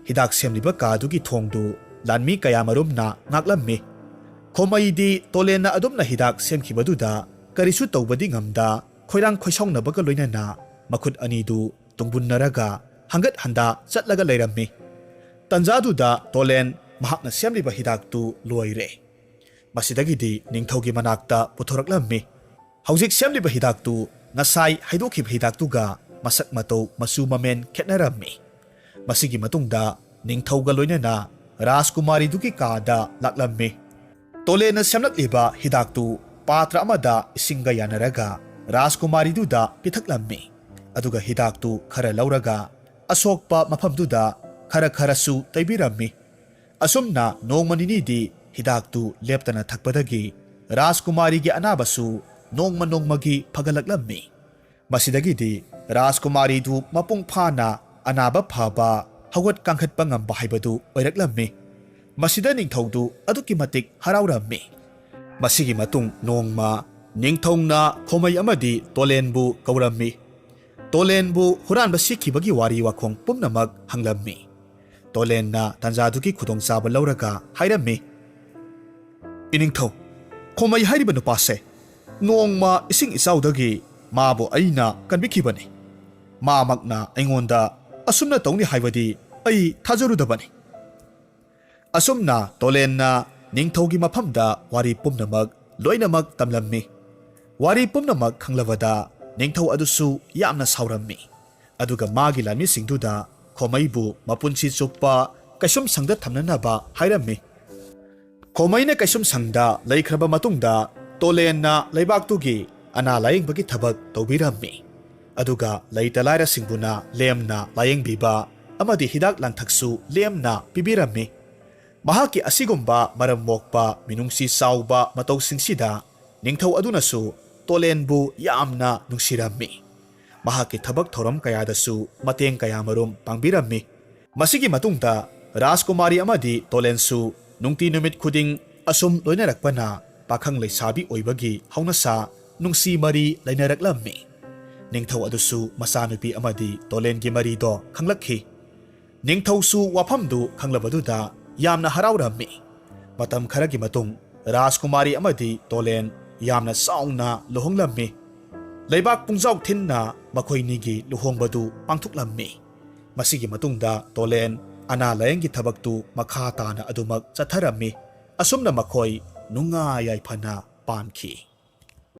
ꯍꯤꯗꯥꯛ ꯁꯦꯝꯂꯤꯕ ꯀꯥꯗꯨꯒꯤ ꯊꯣꯡꯗꯨ ꯂꯥꯟꯃꯤ ꯀꯌꯥꯃꯔꯨꯝꯅ ꯉꯥꯛꯂꯝꯃꯤ꯫ ꯈꯣꯃꯩꯗꯤ ꯇꯣꯂꯦꯟꯅ ꯑꯗꯨꯝꯅ ꯍꯤꯗꯥꯛ ꯁꯦꯝꯈꯤꯕꯗꯨꯗ ꯀꯔꯤꯁꯨ ꯇꯧꯕꯗꯤ ꯉꯝꯗ, ꯈꯣꯏꯔꯥꯡ ꯈꯣꯏꯁꯥꯎꯅꯕꯒ ꯂꯣꯏꯅꯅ ꯃꯈꯨꯠ ꯑꯅꯤꯗꯨ ꯇꯨꯡꯕꯨꯟꯅꯔꯒ ꯍꯪꯒꯠ ꯍꯟꯗꯥ ꯆꯠꯂꯒ ꯂꯩꯔꯝꯃꯤ꯫ ꯇꯟꯖꯥꯗꯨꯗ ꯇꯣꯂꯦꯟ ꯃꯍꯥꯛꯅ ꯁꯦꯝꯂꯤꯕ ꯍꯤꯗꯥꯛꯇꯨ ꯂꯣꯏꯔꯦ꯫ ꯃꯁꯤꯗꯒꯤꯗꯤ ꯅꯤꯡꯊꯧꯒꯤ ꯃꯅꯥꯛꯇ ꯄꯨꯊꯣꯔꯛꯂꯝꯃꯤ꯫ ꯍꯧꯖꯤꯛ ꯁꯦꯝꯂꯤꯕ ꯍꯤꯗꯥꯛꯇꯨ ꯉꯁꯥꯏ ꯍꯩꯗꯣꯛꯈꯤꯕ ꯍꯤꯗꯥꯛꯇꯨꯒ ꯃꯁꯛ ꯃꯇꯧ, ꯃꯆꯨ ꯃꯃꯦꯟ ꯈꯦꯠꯅꯔꯝꯃꯤ꯫ ꯃꯁꯤꯒꯤ ꯃꯇꯨꯡꯗ ꯅꯤꯡꯊꯧꯒ ꯂꯣꯏꯅꯅ ꯔꯥꯖꯀꯨꯃꯥꯔꯤꯗꯨꯒꯤ ꯀꯥꯗ ꯂꯥꯛꯂꯝꯃꯤ꯫ ꯇꯣꯂꯦꯟꯅ ꯁꯦꯝꯂꯛꯂꯤꯕ ꯍꯤꯗꯥꯛꯇꯨ ꯄꯥꯇ꯭ꯔ ꯑꯃꯗ ꯏꯁꯤꯡꯒ ꯌꯥꯅꯔꯒ ꯔꯥꯖꯀꯨꯃꯥꯔꯤꯗꯨꯗ ꯄꯤꯊꯛꯂꯝꯃꯤ꯫ ꯑꯗꯨꯒ ꯍꯤꯗꯥꯛꯇꯨ ꯈꯔ ꯂꯧꯔꯒ ꯑꯁꯣꯛꯄ ꯃꯐꯝꯗꯨꯗ ꯈꯔ ꯈꯔꯁꯨ ꯇꯩꯕꯤꯔꯝꯃꯤ꯫ ꯑꯁꯨꯝꯅ ꯅꯣꯡꯃ ꯅꯤꯅꯤꯗꯤ ꯍꯤꯗꯥꯛꯇꯨ ꯂꯦꯞꯇꯅ ꯊꯛꯄꯗꯒꯤ ꯔꯥꯖꯀꯨꯃꯥꯔꯤꯒꯤ ꯑꯅꯥꯕꯁꯨ ꯅꯣꯡꯃ ꯅꯣꯡꯃꯒꯤ ꯐꯒꯠꯂꯛꯂꯝꯃꯤ꯫ ꯃꯁꯤꯗꯒꯤꯗꯤ ꯔꯥꯖꯀꯨꯃꯥꯔꯤꯗꯨ ꯃꯄꯨꯡ ꯐꯥꯅ ꯑꯅꯥꯕ ꯐꯕ, ꯍꯧꯒꯠ ꯀꯥꯡꯈꯠꯄ ꯉꯝꯕ ꯍꯥꯏꯕꯗꯨ ꯑꯣꯏꯔꯛꯂꯝꯃꯤ꯫ ꯃꯁꯤꯗ ꯅꯤꯡꯊꯧꯗꯨ ꯑꯗꯨꯛꯀꯤ ꯃꯇꯤꯛ ꯍꯔꯥꯎꯔꯝꯃꯤ꯫ ꯃꯁꯤꯒꯤ ꯃꯇꯨꯡ ꯅꯣꯡꯃ ꯅꯤꯡꯊꯧꯅ ꯈꯣꯃꯩ ꯑꯃꯗꯤ ꯇꯣꯂꯦꯟꯕꯨ ꯀꯧꯔꯝꯃꯤ꯫ ꯇꯣꯂꯦꯟꯕꯨ ꯍꯨꯔꯥꯟꯕ ꯁꯤꯈꯤꯕꯒꯤ ꯋꯥꯔꯤ ꯋꯥꯈꯣꯡ ꯄꯨꯝꯅꯃꯛ ꯍꯪꯂꯝꯃꯤ꯫ ꯇꯣꯂꯦꯟꯅ ꯇꯥꯟꯖꯥꯗꯨꯒꯤ ꯈꯨꯗꯣꯡꯆꯥꯕ ꯂꯧꯔꯒ ꯍꯥꯏꯔꯝꯃꯤ: "ꯏꯅꯤꯡꯊꯧ, ꯈꯣꯃꯩ ꯍꯥꯏꯔꯤꯕ ꯅꯨꯄꯥꯁꯦ ꯅꯣꯡꯃ ꯏꯁꯤꯡ ꯏꯆꯥꯎꯗꯒꯤ ꯃꯥꯕꯨ ꯑꯩꯅ ꯀꯟꯕꯤꯈꯤꯕꯅꯤ꯫ ꯃꯥꯃꯛꯅ ꯑꯩꯉꯣꯟꯗ ꯑꯁꯨꯝꯅ ꯇꯧꯅꯤ ꯍꯥꯏꯕꯗꯤ ꯑꯩ ꯊꯥꯖꯔꯨꯗꯕꯅꯤ꯫ ꯑꯁꯨꯝꯅ ꯇꯣꯂꯦꯟꯅ ꯅꯤꯡꯊꯧꯒꯤ ꯃꯐꯝꯗ ꯋꯥꯔꯤ ꯄꯨꯝꯅꯃꯛ ꯂꯣꯏꯅꯃꯛ ꯇꯝꯂꯝꯃꯤ꯫ ꯋꯥꯔꯤ ꯄꯨꯝꯅꯃꯛ ꯈꯪꯂꯕꯗ ꯅꯤꯡꯊꯧ ꯑꯗꯨꯁꯨ ꯌꯥꯝꯅ ꯁꯥꯎꯔꯝꯃꯤ꯫ ꯑꯗꯨꯒ ꯃꯥꯒꯤ ꯂꯥꯟꯃꯤꯁꯤꯡꯗꯨꯗ ꯈꯣꯃꯩꯕꯨ ꯃꯄꯨꯟꯁꯤ ꯆꯨꯞꯄ ꯀꯩꯁꯨꯝꯁꯪꯗ ꯊꯝꯅꯅꯕ ꯍꯥꯏꯔꯝꯃꯤ꯫ ꯈꯣꯃꯩꯅ ꯀꯩꯁꯨꯝꯁꯪꯗ ꯂꯩꯈ꯭ꯔꯕ ꯃꯇꯨꯡꯗ ꯇꯣꯂꯦꯟꯅ ꯂꯩꯕꯥꯛꯇꯨꯒꯤ ꯑꯅꯥ ꯂꯥꯌꯦꯡꯕꯒꯤ ꯊꯕꯛ ꯇꯧꯕꯤꯔꯝꯃꯤ꯫ ꯑꯗꯨꯒ ꯂꯩꯇ ꯂꯥꯏꯔꯁꯤꯡꯕꯨꯅ ꯂꯦꯝꯅ ꯂꯥꯌꯦꯡꯕꯤꯕ ꯑꯃꯗꯤ ꯍꯤꯗꯥꯛ ꯂꯥꯡꯊꯛꯁꯨ ꯂꯦꯝꯅ ꯄꯤꯕꯤꯔꯝꯃꯤ꯫ ꯃꯍꯥꯛꯀꯤ ꯑꯁꯤꯒꯨꯝꯕ ꯃꯔꯝ ꯃꯣꯛꯄ ꯃꯤꯅꯨꯡꯁꯤ ꯆꯥꯎꯕ ꯃꯇꯧꯁꯤꯡꯁꯤꯗ ꯅꯤꯡꯊꯧ ꯑꯗꯨꯅꯁꯨ ꯇꯣꯂꯦꯟꯕꯨ ꯌꯥꯝꯅ ꯅꯨꯡꯁꯤꯔꯝꯃꯤ꯫ ꯃꯍꯥꯛꯀꯤ ꯊꯕꯛ ꯊꯧꯔꯝ ꯀꯌꯥꯗꯁꯨ ꯃꯇꯦꯡ ꯀꯌꯥꯃꯔꯨꯝ ꯄꯥꯡꯕꯤꯔꯝꯃꯤ꯫ ꯃꯁꯤꯒꯤ ꯃꯇꯨꯡꯗ ꯔꯥꯖꯀꯨꯃꯥꯔꯤ ꯑꯃꯗꯤ ꯇꯣꯂꯦꯟꯁꯨ ꯅꯨꯡꯇꯤ ꯅꯨꯃꯤꯠ ꯈꯨꯗꯤꯡ ꯑꯁꯨꯝ ꯂꯣꯏꯅꯔꯛꯄꯅ ꯄꯥꯈꯪ ꯂꯩꯁꯥꯕꯤ ꯑꯣꯏꯕꯒꯤ ꯍꯧꯅꯁꯥ ꯅꯨꯡꯁꯤ ꯃꯔꯤ ꯂꯩꯅꯔꯛꯂꯝꯃꯤ꯫ ꯅꯤꯡꯊꯧ ꯑꯗꯨꯁꯨ ꯃꯆꯥꯅꯨꯄꯤ ꯑꯃꯗꯤ ꯇꯣꯂꯦꯟꯒꯤ ꯃꯔꯤꯗꯣ ꯈꯪꯂꯛꯈꯤ꯫ ꯅꯤꯡꯊꯧꯁꯨ ꯋꯥꯐꯝꯗꯨ ꯈꯪꯂꯕꯗꯨꯗ ꯌꯥꯝꯅ ꯍꯔꯥꯎꯔꯝꯃꯤ꯫ ꯃꯇꯝ ꯈꯔꯒꯤ ꯃꯇꯨꯡ ꯔꯥꯖꯀꯨꯃꯥꯔꯤ ꯑꯃꯗꯤ ꯇꯣꯂꯦꯟ ꯌꯥꯝꯅ ꯆꯥꯎꯅ ꯂꯨꯍꯣꯡꯂꯝꯃꯤ꯫ ꯂꯩꯕꯥꯛ ꯄꯨꯡꯖꯥꯎ ꯊꯤꯟꯅ ꯃꯈꯣꯏꯅꯤꯒꯤ ꯂꯨꯍꯣꯡꯕꯗꯨ ꯄꯥꯡꯊꯣꯛꯂꯝꯃꯤ꯫ ꯃꯁꯤꯒꯤ ꯃꯇꯨꯡꯗ ꯇꯣꯂꯦꯟ ꯑꯅꯥ ꯂꯥꯌꯦꯡꯒꯤ ꯊꯕꯛꯇꯨ ꯃꯈꯥ ꯇꯥꯅ ꯑꯗꯨꯃꯛ ꯆꯠꯊꯔꯝꯃꯤ꯫ ꯑꯁꯨꯝꯅ ꯃꯈꯣꯏ ꯅꯨꯡꯉꯥꯏ ꯌꯥꯏꯐꯅ ꯄꯥꯟꯈꯤ꯫